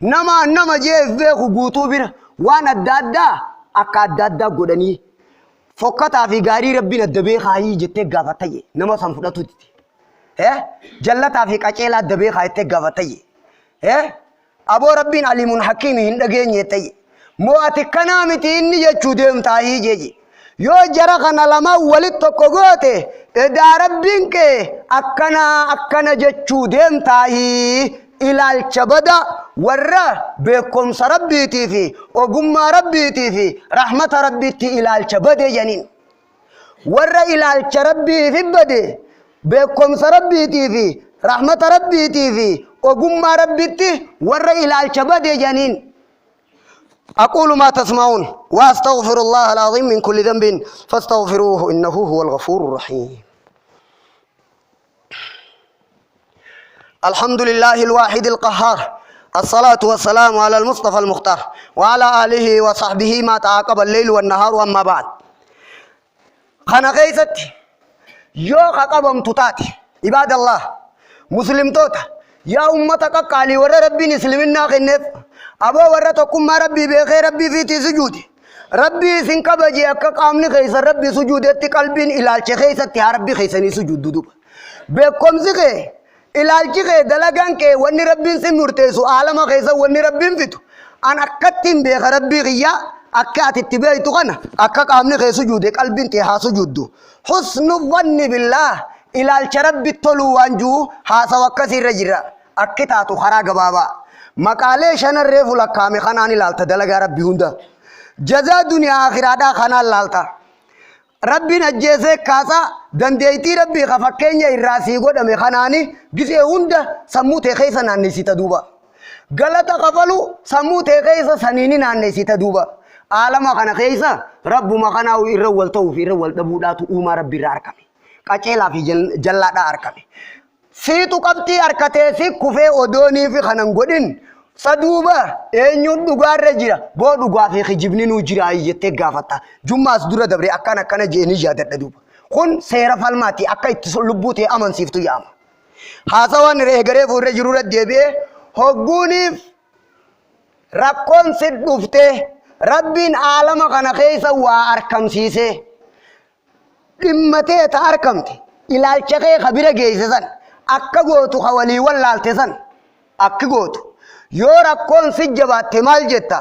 S1: nama nama jeef beeku guutuu bira waan adda addaa akka adda addaa godhanii. Fokkataa fi gaarii Rabbiin adda beekaayii jettee gaafatta jee nama san fudhatu dide. Jallataa fi qaceelaa adda beekaa jettee gaafatta jee. Aboo Rabbiin aliimun hakiimi hin dhageenye jette jee. Moo ati kanaa miti inni jechuu deemtaayii jee jee. Yoo jara kana lamaan walit tokko goote edaa Rabbiin kee akkanaa akkana jechuu deemtaayii ilaalcha bada warra beekumsa Rabbiitii fi ogummaa Rabbiitii fi rahmata Rabbiitti ilaalcha bade janiin. Warra ilaalcha Rabbiif bade beekumsa Rabbiitii fi rahmata Rabbiitii fi ogummaa Rabbiitti warra ilaalcha bade janiin. أقول ما تسمعون وأستغفر الله العظيم من كل ذنب فاستغفروه إنه هو الغفور الرحيم. الحمد لله الواحد القهار، الصلاة والسلام على المصطفى المختار وعلى آله وصحبه ما تعاقب الليل والنهار. أما بعد، خنا كيست يو قبم تتاتي عباد الله مسلم توتا يا أمتك قالي ور ربي نسلمنا خنف أبو ور تقوم ربي بخير ربي في سجودي ربي سنكبجي أكا قامني خيس ربي سجودي قلبين إلى الشخيصة يا ربي خيسني سجود دوب بكم زغي ilaalchi kee dalagaan kee wanni Rabbiin si murteessu aalama keessa wanni Rabbiin fitu an akkattiin beeka Rabbii kiyyaa akka ati itti beektu kana akka qaamni kee sujuude qalbiin tee haa sujuuddu. Husnu dhanni billaah ilaalcha Rabbi toluu waan jiru haasawa akkasii irra jira akki taatu karaa gabaabaa. Maqaalee shanan reefu lakkaa'ame kanaan ilaalta dalagaa Rabbi hunda. Jazaa duniyaa akhiraadhaa kanaan laalta. Rabbiin ajjeesee kaasaa dandeettii Rabbii ka fakkeenya irraa sii godhame kanaani gisee hunda sammuu tee keessa naannessita duuba. Galata kafalu sammuu tee keessa saniini naannessita duuba. Aalama kana keessa Rabbuma kanaa irra wal ta'uu fi irra wal dhabuudhaatu uumaa Rabbi irraa argame. Qaceelaa fi jallaadhaa argame. Siitu qabxii harkatee si kufee odoonii fi kanan godhin saduuba eenyuun dhugaarra jira boo dhugaa fi kijibni nuu jira jettee gaafatta. Jummaas dura dabre akkana akkana jeeni yaadadha duuba. Kun seera falmaati akka itti lubbuu ta'e amansiiftu yaama. Haasawaan eegaree fuulra jiru irra deebi'ee hogguuniif rakkoon si dhuftee Rabbiin aalama kana keessa waa argamsiisee dhimmatee ta argamte ilaalcha kee ka bira geesse san akka gootu ka walii wallaalte san akki gootu yoo rakkoon si jabaatte maal jetta?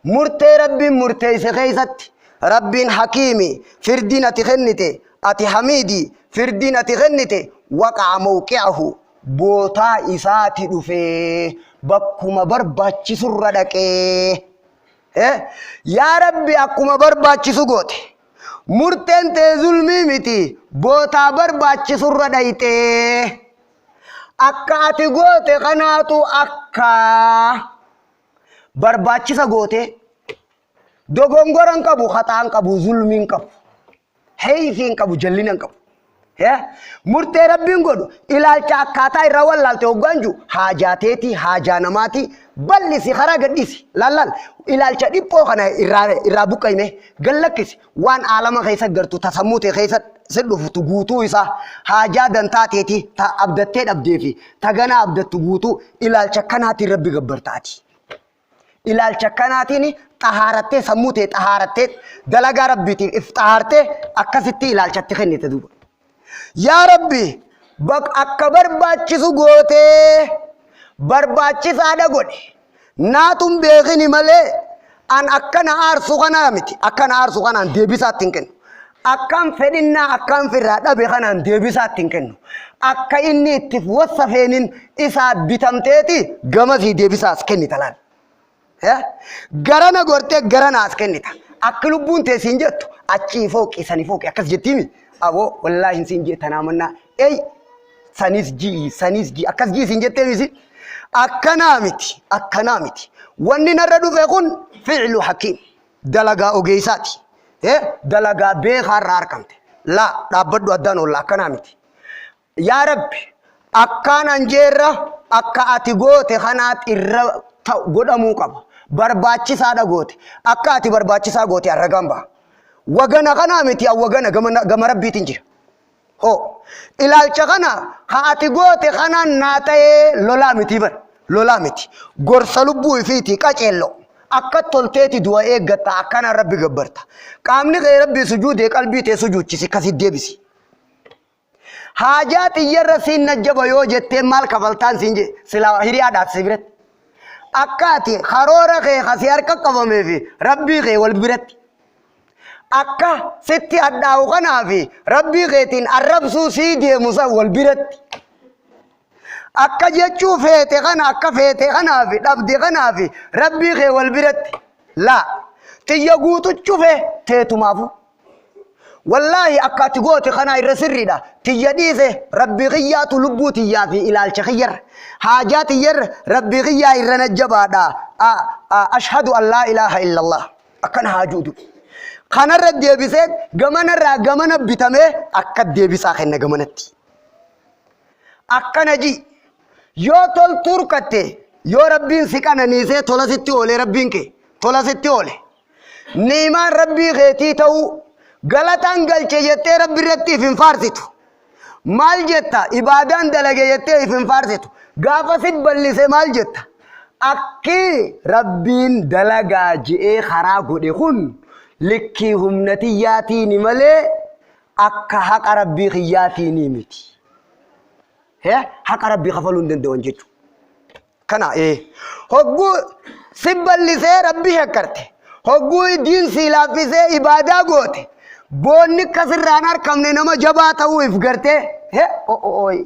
S1: Murtee Rabbiin murteesse keessatti Rabbiin hakiimi firdiin ati kennite ati hamiidi firdiin ati kennite waqa'a mawqi'ahu bootaa isaati dhufee bakkuma barbaachisurra dhaqee. Yaa Rabbi akkuma barbaachisu goote murteen tee zulmii miti bootaa barbaachisurra dhayxee akka ati goote kanaatu akka barbaachisa goote dogongora hin qabu, haxaa hin qabu, zulmii hin qabu, heeyfii hin qabu, jallina hin qabu. Murtee Rabbiin godhu ilaalcha akkaataa irraa wallaalte hoggaan jiru haajaa teetii haajaa namaatii bal'isi karaa gadhiisi lallaal ilaalcha dhiphoo kana irraa buqqayme gallakkisi waan aalama keessa gartu ta sammuu tee keessa si dhuftu guutuu isaa haajaa dantaa teetii ta abdattee dhabdee fi ta ganaa abdattu guutuu ilaalcha kanaatiin Rabbi gabbartaati. Ilaalcha kanaatiin xahaarattee sammuu tee xahaarattee dalagaa Rabbiitiif if xahaartee akkasitti ilaalchatti kennite duuba. Yaa Rabbi akka barbaachisu gootee barbaachisaadha godhe naatun beekini malee an akkana aarsu kanaa miti akkana aarsu kanaan deebisaatti hin kennu. Akkan fedhinnaa akkan firraa dhabe kanaan deebisaatti hin kennu. Akka inni itti wassafeenin isaa bitamteeti gamasii deebisaas kennita laal. Garana gortee garana as kennita. Akka lubbuun tee siin jettu achii fooqi sani fooqi akkas jettiimi. Aboo wallaahi siin jee tanaa mannaa ey sanis ji'i sanis ji'i akkas ji'i siin jettee misi. Akkanaa miti akkanaa miti. Wanni narra dhufe kun fi'lu hakiim dalagaa ogeessaati. Dalagaa beekaarraa argamte. Laa dhaabbadhu addaan oolla akkanaa miti. Yaa Rabbi akkaan anjeerra akka ati goote kanaat irra godhamuu qaba. Barbaachisaadha goote. Akka ati barbaachisaa goote arragaan baha. Wagana kanaa miti wagana gama Rabbiitiin jira. Hoo ilaalcha kana ha ati goote kanaan naa ta'ee lolaa miti bar lolaa miti. Gorsa lubbuu ifiitii qaceello. Akka tolteeti du'a eeggatta akkanaan Rabbi gabbarta. Qaamni kee Rabbii sujuudee qalbii tee sujuudchisi akkasi deebisi. Haajaa xiyyarra siin najjaba yoo jettee maal kafaltaan siin jee silaa hiriyaadhaaf si biratti. Akka ati karoora kee kasi harka qabamee fi Rabbii kee wal biratti. Akka sitti hadhaa'u kanaa fi Rabbii keetiin arrabsuu sii deemu san wal biratti. Akka jechuu feete kana akka feete kanaa fi dhabde kanaa fi Rabbii kee wal biratti. Laa xiyya guutu cufe teetumaafu. Wallaahi akka ati goote kanaa irra sirriidha. Tiyya dhiise Rabbii kiyyaatu lubbuu tiyyaa fi ilaalcha kiyyarra. Haajaa tiyyarra Rabbii kiyyaa irra na jabaadha. Ashhadu an laa ilaaha illallah. Akkana haa juudu. Kanarra deebisee gamanarraa gamana bitamee akka deebisaa kenna gamanatti. Akkana ji. Yoo toltuu rukatte yoo Rabbiin si qananiisee tola sitti oolee Rabbiin kee tola sitti oole. Ni'imaan Rabbii keetii ta'uu galataan galche jettee Rabbi irratti if hin faarsitu. Maal jetta? Ibaadaan dalage jettee if hin faarsitu. Gaafa si ballise maal jetta? Akki Rabbiin dalagaa je'ee karaa godhe kun likkii humna tiyyaatiini malee akka haqa Rabbii kiyyaatiini miti. Haqa Rabbii kafaluu hin danda'an jechuudha. Kana ee. Hogguu si ballisee Rabbi shakkarte. Hogguu diin sii laaffisee ibaadaa goote. Boonni akkasirraan arkamne nama jabaa ta'uu if gartee. He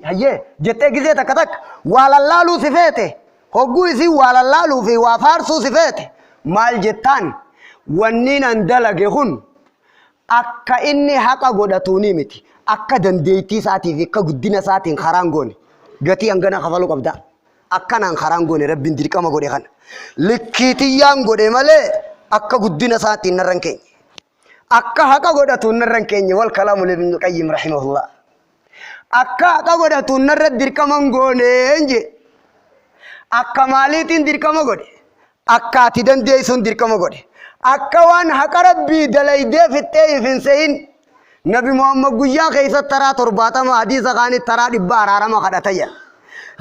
S1: hayyee jettee gizee takka takka waa lallaaluu si feete. Hogguu isiin waa lallaaluu fi waa faarsuu si feete. Maal jettaan wanni nan dalage kun akka inni haqa godhatuunii miti. Akka dandeettii isaatii fi akka guddina isaatiin karaan goone. Gatii hangana kafaluu qabda. Akkanaan karaan goone Rabbiin dirqama godhe kana. Likkii tiyyaan godhe malee akka guddina isaatiin narra hin keenye. Akka haqa godhatuun narra hin keenye wal kalaamu libnil qayyim rahimahullah. Akka haqa godhatuun narra dirqama hin goone jee. Akka maaliitiin dirqama godhe? Akka ati dandeessuun dirqama godhe. Akka waan haqa Rabbii dalaydee fixxee if hin se'in. Nabi Muhammad guyyaa keessa taraa 70 hadiisa kaanii taraa 100 araarama kadhata jedha.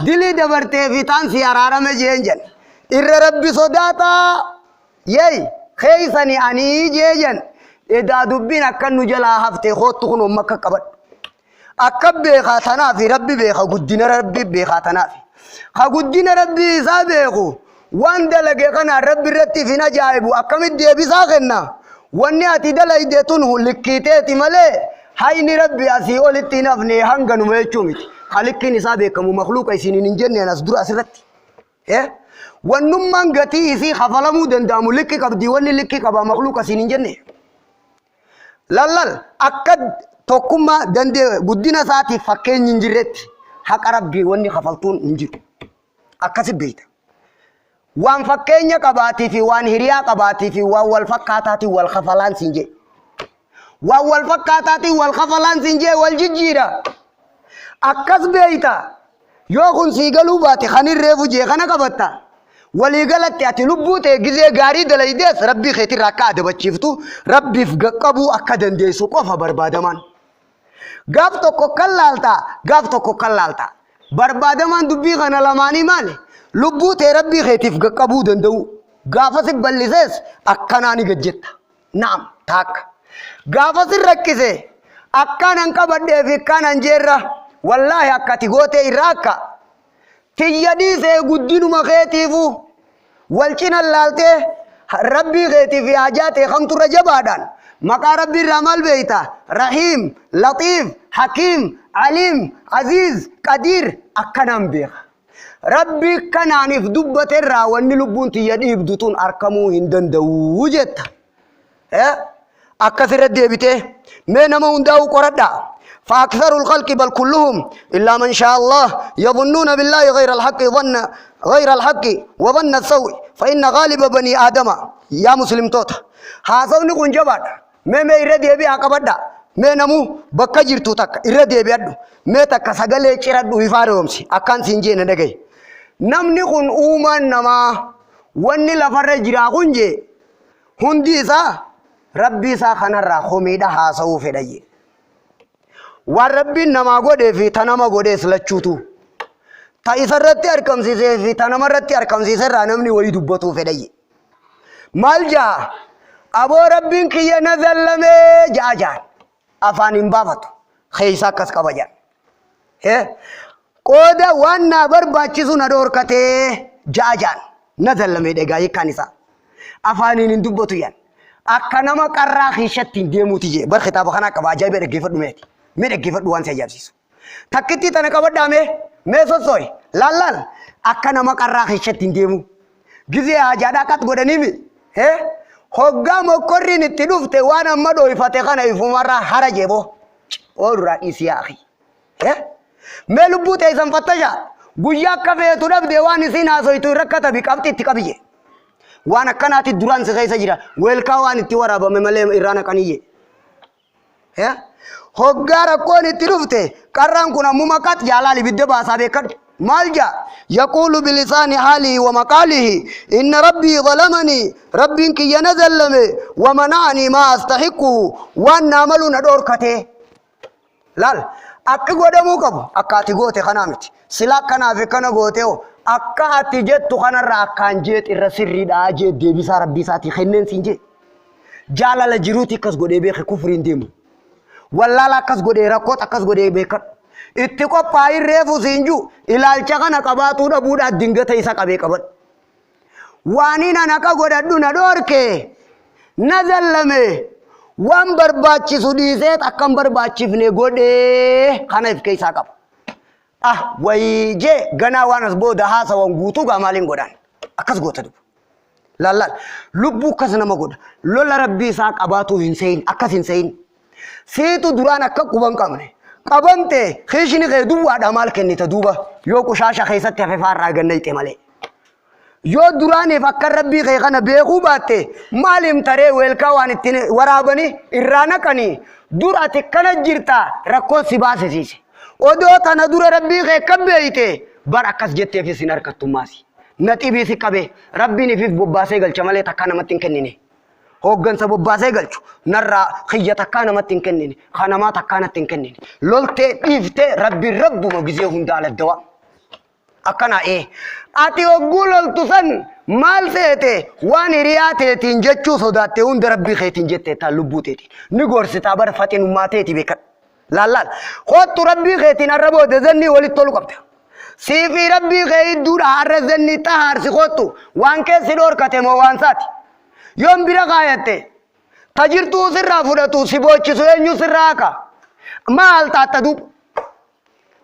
S1: Dilii dabartee fi taan si araarame jeen jedha. Irra Rabbi sodaataa yeey keeysani anii jee jedhan. Edaa dubbiin akka nu jalaa hafte koottu kun amma akka qabadhu. Akka beekaa tanaafi Rabbi beeka guddina Rabbi beekaa tanaafi. Ka guddina Rabbii isaa beeku waan dalage kanaan Rabbi irratti if hin ajaa'ibu akkamitti deebisaa kenna. Wanni ati dalayde tun likkiiteeti malee hayni Rabbi asii olitti hin hafne hanganuma jechuu miti. Ka likkiin isaa beekamu makluuqa isiniin hin jenneen as dura asirratti. Wannummaan gatii isii kafalamuu danda'amu likki qabdi wanni likki qaba makluuqa isiin hin jenne. Lallal akka tokkummaa dandee guddina isaatiif fakkeenyi hin jirretti haqa Rabbii wanni kafaltuun hin jiru. Akkasi beekta. Waan fakkeenya qabaatii fi waan hiriyaa qabaatii fi waan wal fakkaataatiin wal kafalaan siin jee. Waan wal fakkaataatiin wal kafalaan siin jee wal jijjiira. Akkas beekta. Yoo kun sii galuu baate kan hin reefu jee kana qabatta. Walii galatti ati lubbuu tee gizee gaarii dalaydees Rabbii keetirraa akka adabachiiftu Rabbiif gaqqabuu akka dandeessu qofa barbaadamaan. Gaaf tokko kan laalta gaaf tokko kan laalta. Barbaadamaan dubbii kana lamaanii maali? Lubbuu tee Rabbii keetiif gaqqabuu danda'u. Gaafa si bal'isees akkanaa ni gajjetta. Na'am taakka. Gaafa si rakkise akkanan qabadhee fi akkanan jeerra wallaahi akka ati gootee irraa akka tiyya dhiisee guddinuma keetiifu wal cina laaltee rabbii keetii fi hajaa tee kamtu irra jabaadhaan maqaa rabbii irraa maal beeyta rahiim laxiif hakiim aliim aziiz qadiir akkanaan beeka. Rabbi kanaan if dubbate irraa wanni lubbuun tiyya dhiibdu tun arkamuu hin danda'u jetta. Akkas irra deebitee mee nama hundaa'uu qoradhaa. فأكثر الخلق بل كلهم إلا من شاء الله يظنون بالله غير الحق ظن غير الحق وظن السوء فإن غالب بني آدم يا مسلم توتا haasawni kun jabaadha Mee mee irra deebi'aa qabadhaa. Mee namuu bakka jirtu takka irra deebi'adhu. Mee takka sagalee ciradhu ifaa roomsi. Akkaan siin jee na dhagahi. Namni kun uumaan namaa wanni lafarra jiraa kun jee hundi isaa rabbii isaa kanarraa komiidha haasa'uu fedha jee. Waan rabbiin namaa godhee fi ta nama godhees lachuutu. Ta isarratti argamsiisee fi ta namarratti argamsiiserraa namni wayii dubbatuu fedha jee. Maal jaa? Aboo Rabbiin kiyya na zallamee ja'a jaan. Afaan hin baafatu. Keessa akkas qaba jaan. Qooda waan naa barbaachisu na dhoorkatee ja'a jaan. Na zallamee dhegaa hiikkaan isaa. Afaaniin hin dubbatu jaan. Akka nama qarraa keessatti hin deemuuti jee. Bar kitaaba kanaa qaba ajaa'iba dhaggeeffadhu meeti. Mee dhaggeeffadhu waan si ajaa'ibsiisu. Takkittii tana qabadhaa mee. Mee sossooyi. Laal laal. Akka nama qarraa keessatti hin deemu. Gizee haajaadhaa qat godhaniimi. Hee? Hoggaa mokkorriin itti dhufte waan amma dhooyfate kana ifumarraa hara jeeboo. Oolurraa dhiisi yaa akhi. Hee? Mee lubbuu teessan fattashaa. Guyyaa akka feetu dhabde waan isiin haasoytu irra katabi qabxi itti qabi jee. Waan akkanaati duraan si keessa jira. Weelkaa waan itti waraabame malee irraa naqanii jee. Hoggaa rakkoon itti dhufte qarraan kun ammuma qat jaalaal ibidda baasaa beekadhu. Maal jaa? Yaquulu bilisaani haalihi wa maqaalihi inna rabbii zalamanii rabbiin kiyya na zallame wa mana'anii maa astahiquhu waan naa malu na dhoorkatee. Laal akki godhamuu qabu akka ati goote kanaa miti. Sila akkanaa fi akkana gootee hoo akka ati jettu kanarra akkaan jeet irra sirriidhaa jee deebisaa rabbii isaatii kenneen siin jee. Jaalala jiruuti akkas godhee beeke kufriin deemu. Wallaala akkas godhee rakkoot akkas godhee beekadhu. Itti qophaa'in reefu siin jiru ilaalcha kana qabaatuu dhabuudhaa dingata isa qabee qabadhu. Waaniin an haqa godhadhu na dhoorke na zallame waan barbaachisu dhiiseet akka hin barbaachifne godhee kana if keessaa qaba. Ah wayii jee ganaa waan as booda haasawan guutuu gaa maaliin godhaan akkas goota duba. Laal laal lubbuu akkas nama godha lola rabbii isaa qabaatuu hin seyin akkas hin seyin. Siitu duraan akka quba hin qabne qabamte kiishni kee duwwaadha maal kennita duuba yoo qushaasha keessatti hafe faarraa gannayxe malee. Yoo duraaniif akka rabbii kee kana beekuu baatte maal himtaree weelkaa waan ittiin waraabanii irraa naqanii dur ati kana jirta rakkoon si baasisiise. Odoo tana dura rabbii kee akka beeyte bar akkas jetteefis hin harkattummaasi. Naxibii si qabee rabbiin ifiif bobbaasee galcha malee takkaa namatti hin kennine. Hooggansa bobbaasee galchu narraa kiyya takkaa namatti hin kennine kanamaa takkaa natti hin kennine. Loltee dhiiftee rabbiin rabbuma gizee hunda aladdawaa. Akkana ee. Ati hogguu loltu san maal seete waan hiriyaa teetiin jechuu sodaatte hunda rabbii keetiin jette taa lubbuu teetiin. Ni gorsitaa bara faxinummaa teeti beekadhu. Laal laal. Kottu rabbii keetiin har'a booda zannii walitti tolu qabda. Siifii rabbii kee hidduudha har'a zannii xahaarsi kottu waan keessi dhoorkate moo waan saati. Yoon bira kaayatte ta jirtuu sirraa fudhatu si boochisu eenyu sirraa haqa. Maal taatta duuba.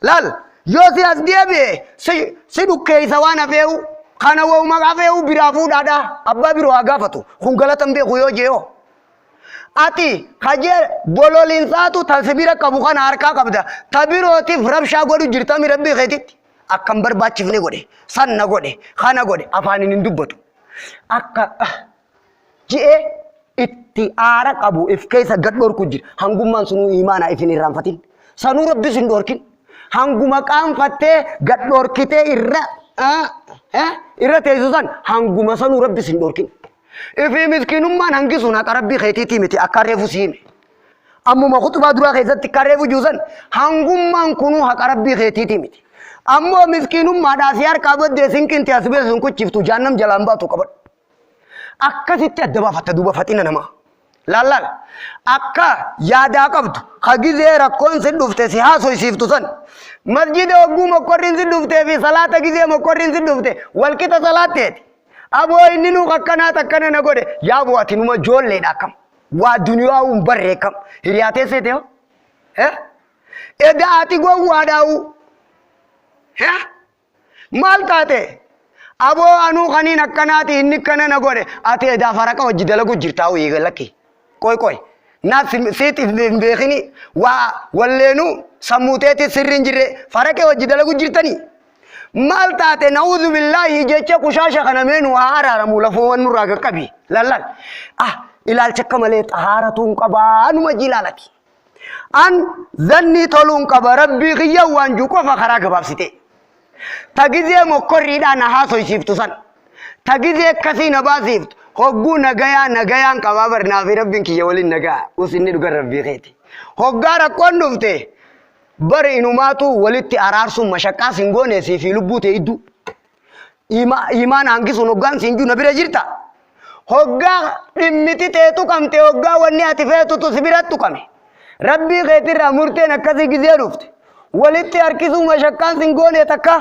S1: Laal yoo si as deebi'e si si dhukkeessa waan hafeewu kana wa'uma hafeewu biraa fuudhaadha abbaa biroo haa gaafatu kun galata hin beeku yoo jee'oo. Ati kajee bololinsaatu ta si bira qabu kana harkaa qabda ta birootiif rabshaa godhu jirtami rabbii keetitti akka hin barbaachifne godhe san na godhe kana godhe afaaniin hin dubbatu akka ji'ee itti aara qabu if keessa gad dhorku jira. Hangummaan sunuu imaana if hin irraanfatin. Sanuu rabbis hin dhorkin. Hanguma qaanfattee gad dhorkitee irra irra teessu san hanguma sanuu rabbis hin dhorkin. Ifii miskiinummaan hangi sun haqa rabbii keetiitii miti akka reefu si hime. Ammuma khuxbaa duraa keessatti akka reefu jiru san hangummaan kunuu haqa rabbii keetiitii miti. Ammoo miskiinummaadhaa si harkaa baddee sinqinti as beesu hin kuchiftu jaannam jalaan baatu qabadhu. Akkasitti adda baafatta duuba faxina namaa. Laal laal akka yaadaa qabdu ka gizee rakkoon si dhufte si haasoysiiftu san masjida hogguu mokkorriin si dhuftee fi salaata gizee mokkorriin si dhufte walqixa salaatteeti. Aboo inni nuu akkanaa takkana na godhe yaa boo ati numa joolleedha akkam waa duniyaa hin barree akkam hiriyaa teessee ta'e hoo eda ati gowwaadhaa'u Maal taate? Aboo anuu kaniin akkanaati inni akkana na godhe ati edaa faraqa wajji dalagu jirtaa wayii lakki. Qoy qoy. Na siit hin beekini waa walleenuu sammuu teetii sirri hin jirre faraqee wajji dalagu jirtanii. Maal taate na'uudhu billaahi jecha qushaasha kana mee nu haa araaramu lafuuwwan nurraa qaqqabi. Lallal. Ah ilaalcha akka malee xahaaratuun qabaa numa jilaalati. An zannii toluun qaba rabbii kiyya waan jiru qofa karaa gabaabsite. Ta gizee mokkorriidhaa na haasoysiiftu san. Ta gizee akkasii na baasiiftu. Hogguu nagayaa nagayaan qabaa bar naafi rabbiin kiyya waliin nagaa. Us inni dhugan rabbii keeti. Hoggaa rakkoon dhufte bar inumaatu walitti araarsuun mashaqqaa sin goone siifii lubbuu ta'e idduu. Iimaan hangisuun hoggaan siin jiru na bira jirta. Hoggaa dhimmiti tee tuqamte, hoggaa wanni ati feetutu si bira tuqame, Rabbii keetirraa murteen akkasii gizee dhufte, walitti harkisuu mashaqqaan sin goone takka.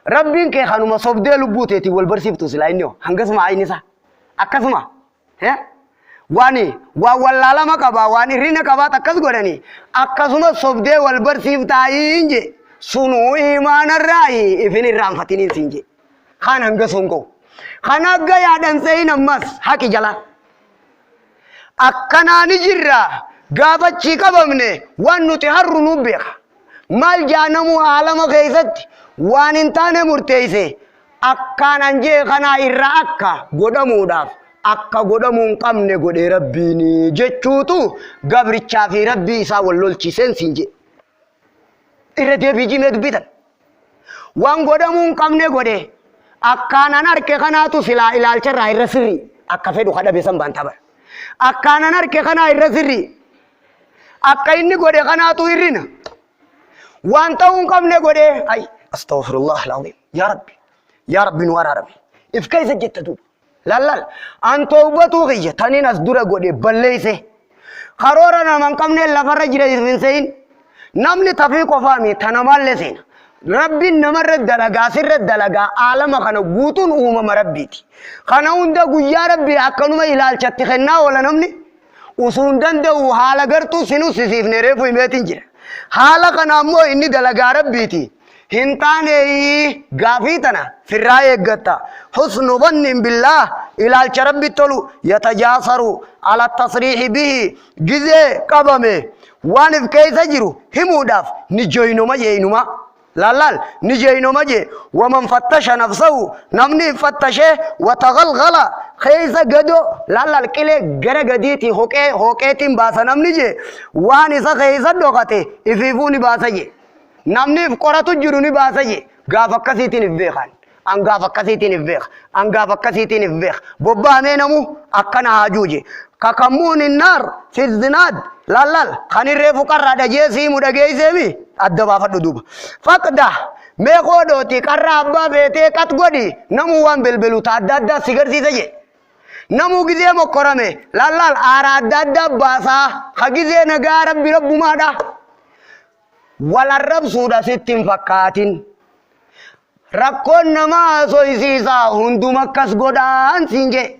S1: Rabbiin kee kanuma sobdee lubbuu teetiin wal barsiiftu silaa inni hoo hangasuma ayni isaa akkasuma waan waan wallaalama qabaa, waan irrina qabaat akkas godhanii akkasuma sobdee wal barsiiftaayiin je. Sunuu imaanarraayi ifin irraanfatiniin siin je. Kaan hanga sun ga'u kan akka yaadan se'in ammas haqi jala akkanaa ni jirra. Gaafachii qabamne waan nuti harru nu beeka. Maal jaanamuu aalama keessatti waan hin taane murteeyse, akkaan an jee kanaa irra akka godhamuudhaaf akka godhamuu hin qabne godhe Rabbiin jechuutu gabrichaa fi Rabbii isaa wal lolchiiseen siin jedhe. Irra deebii jimee dubbitan. Waan godhamuu hin qabne godhe, akkaan an arke kanaatu silaa ilaalcharraa irra sirrii akka fedhu kadhabe san baantaa bara. Akkaan an arke kanaa irra sirrii, akka inni godhe kanaatu hirrina. Waan ta'uu hin qabne godhe. Ay, astaghfirullah alazim, yaa Rabbi, yaa Rabbi, nu araarame. If keessa jetta duuba. Lallal an towbatuu kiyya tanin as dura godhe balleeyse karoora nama hin qabne lafarra jira hin se'in. Namni tafii qofaami tanamaallee seena. Rabbiin namarra dalagaa, sirra dalagaa. Aalama kana guutuun uumama Rabbiiti. Kana hunda guyyaa Rabbii akkanuma ilaalchatti kennaa oola. Namni usuu hin danda'u haala gartuu sinuu sisiifne reefu himeetiin jira. Haala kana ammoo inni dalagaa Rabbiiti. Hin taane gaafii tana firraa eeggatta. Husnu dhannin billaah, ilaalcha Rabbi tolu. Yatajaasaru ala tasriihi bihi, gizee qabame waan if keessa jiru himuudhaaf ni joynoma jee. Inuma lallaal ni jeynoma jee. Waman fattasha nafsahu, namni if fattashee, watagalgala, keessa gado lallaal qilee gara gadiitii hoqee hoqeetiin baasa namni jee, waan isa keessa dhokate ifiifuu ni baasa jee. Namni if qoratu jiru ni baasa jee. Gaaf akkasiitiin if beekan, an gaaf akkasiitiin if beeka, an gaaf akkasiitiin if beeka. Bobbaamee namu akkana haajuu jee. Kakammuun innaar fi zinaad lallaal kan irree fuqarraadha jee siimu dhageeyseemi adda baafadhu duuba. Faqda mee koodhooti qarraa abbaa feetee qat godhi, namuu waan belbelu ta adda addaa si garsiisa jee. Namuu gizee mokkorame lallaal aara adda addaa baasaa. Ka gizee nagaa Rabbi rabbumaadha. Wal arrabsuudha sitti hin fakkaatin. Rakkoon nama haasoysiisa, hunduma akkas godhaan siin jee.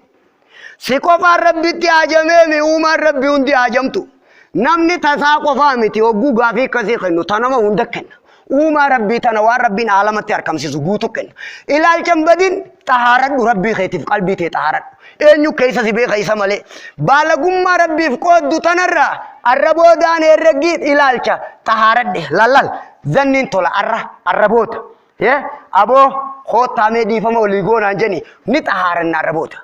S1: Si qofaan Rabbitti haajameemi, uumaan Rabbi hundi haajamtu. Namni tasaa qofaa miti hogguu gaafii akkasii kennu, ta nama hunda kenna. Uumaa Rabbii tana waan Rabbiin aalamatti arkamsiisu guutu kenna. Ilaalcha hin badin, xahaaradhu Rabbii keetiif, qalbii tee xahaaradhu. Eenyu keessa si beeka isa malee. Baalagummaa Rabbiif qooddu tanarraa arra boodaan herreggii ilaalcha xahaaradhe lallal zanniin tola arra arra booda. Aboo koottaamee dhiifama olii goonaan jeni ni xahaaranna arra booda.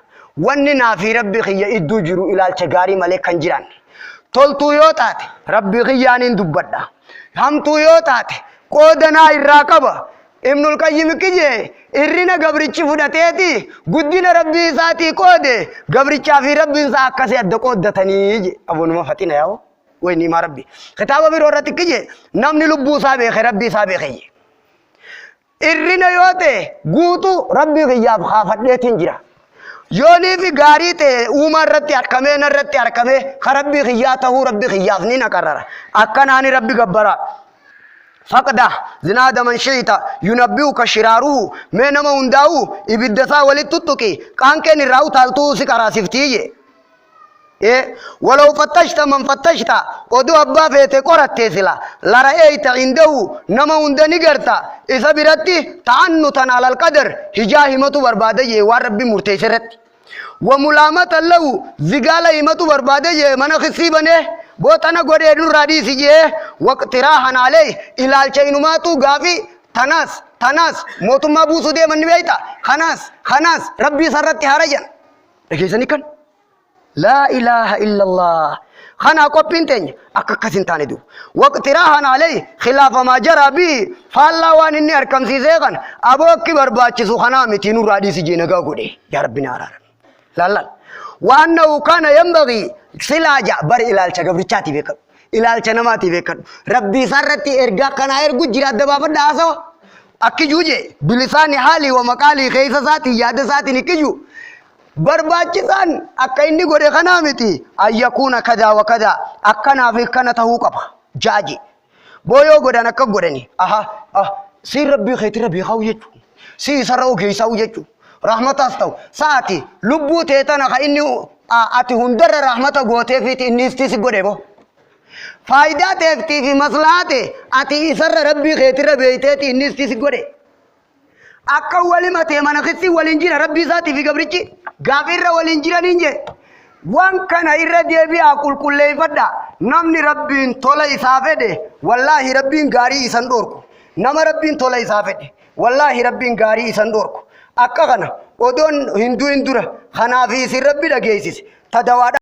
S1: Wanni naa fi Rabbi kiyya idduu jiru ilaalcha gaarii malee kan jiraanne. Toltuu yoo taate Rabbi kiyyaaniin dubbadha. Hamtuu yoo taate qooda naa irraa qaba. Ibnul Qayyim kijee irrina gabrichi fudhateeti guddina Rabbii isaatii qoode, gabrichaa fi Rabbiin isaa akkasii adda qooddatanii je. Abonuma faxina yaa'u way niimaa Rabbi. Kitaaba biroo irratti kije namni lubbuu isaa beeke Rabbii isaa beeke je. Irrina yoo ta'e guutuu Rabbii kiyyaaf kaafadheetiin jira. Yoonii fi gaarii ta'e uumaa irratti harkamee narratti harkamee ka Rabbii kiyyaa ta'uu Rabbii kiyyaaf ni naqarrara. Akkanaani Rabbi gabbara. Faqda zinaada man shi'ita yunabbi'uka shiraaruhu, mee nama hundaa'u ibidda isaa walitti tuttuqi, qaanqeen irraa utaaltuu si qaraasiftii jee. Walaw fattashta man fattashta, oduu abbaa feete qorattee sila, lara'eeyta indahu, nama hunda ni garta isa biratti, ta'annutan alal qadar, hijaa himatu barbaada jee waan Rabbi murteesse irratti. Wamulaamatan lahu, zigaala himatu barbaade jee, mana kissii banee booxana godhee nurraa dhiisi jee. Waqtiraahan alayh, ilaalcha inumaatu gaafii tanaas tanaas mootummaa buusuu deeman ni beeyta, kanaas kanaas Rabbii isarratti harajan dhageessanii kan laa ilaaha illallah. Kanaa qophiin teenya akka akkas hin taane duuba. Waqtiraahan alayh khilaafa maa jaraa bihi, faallaa waan inni arkamsiisee kan aboo akki barbaachisu kanaa miti nurraa dhiisi jee nagaa godhe. Yaa Rabbi na araarame. Laallal. Waannahu kaana yanbagii silaa ja bari ilaalcha gabrichaati beekadhu. Ilaalcha namaati beekadhu. Rabbii isaarratti ergaa kanaa ergu jira, adda baafadha haasawa. Akki juu jee bilisaani haalii wa maqaalii keessa isaatiin yaada isaatiin ikkiju. Barbaachisaan akka inni godhe kanaa miti, an yakuuna kadaa wa kadaa, akkanaa fi akkana tahuu qaba ja'a je. Booyoo godhan akka godhani aha ah siin rabbii keetirra beekaa'u jechu, si isarra ogeessaa'u jechu, rahmataas ta'u sa'ati lubbuu tee tana ka inni ati hundarra rahmata gooteefiiti inni istii si godhe boo. Faayidaa teeftii fi maslahaa tee ati isarra rabbii keetirra beeyteeti inni istii si godhe. Akka wali matee mana kissi waliin jira rabbii isaatii fi gabrichi gaafa irra waliin jiraniin jee. Waan kana irra deebi'aa qulqulleeffadha. Namni rabbiin tola isaa fedhe wallaahi rabbiin gaarii isan dhorku. Nama rabbiin tola isaa fedhe wallaahi rabbiin gaarii isan dhorku. Akka kana odoon hin du'in dura kanaaf isin rabbi dhageessise ta dawaadha.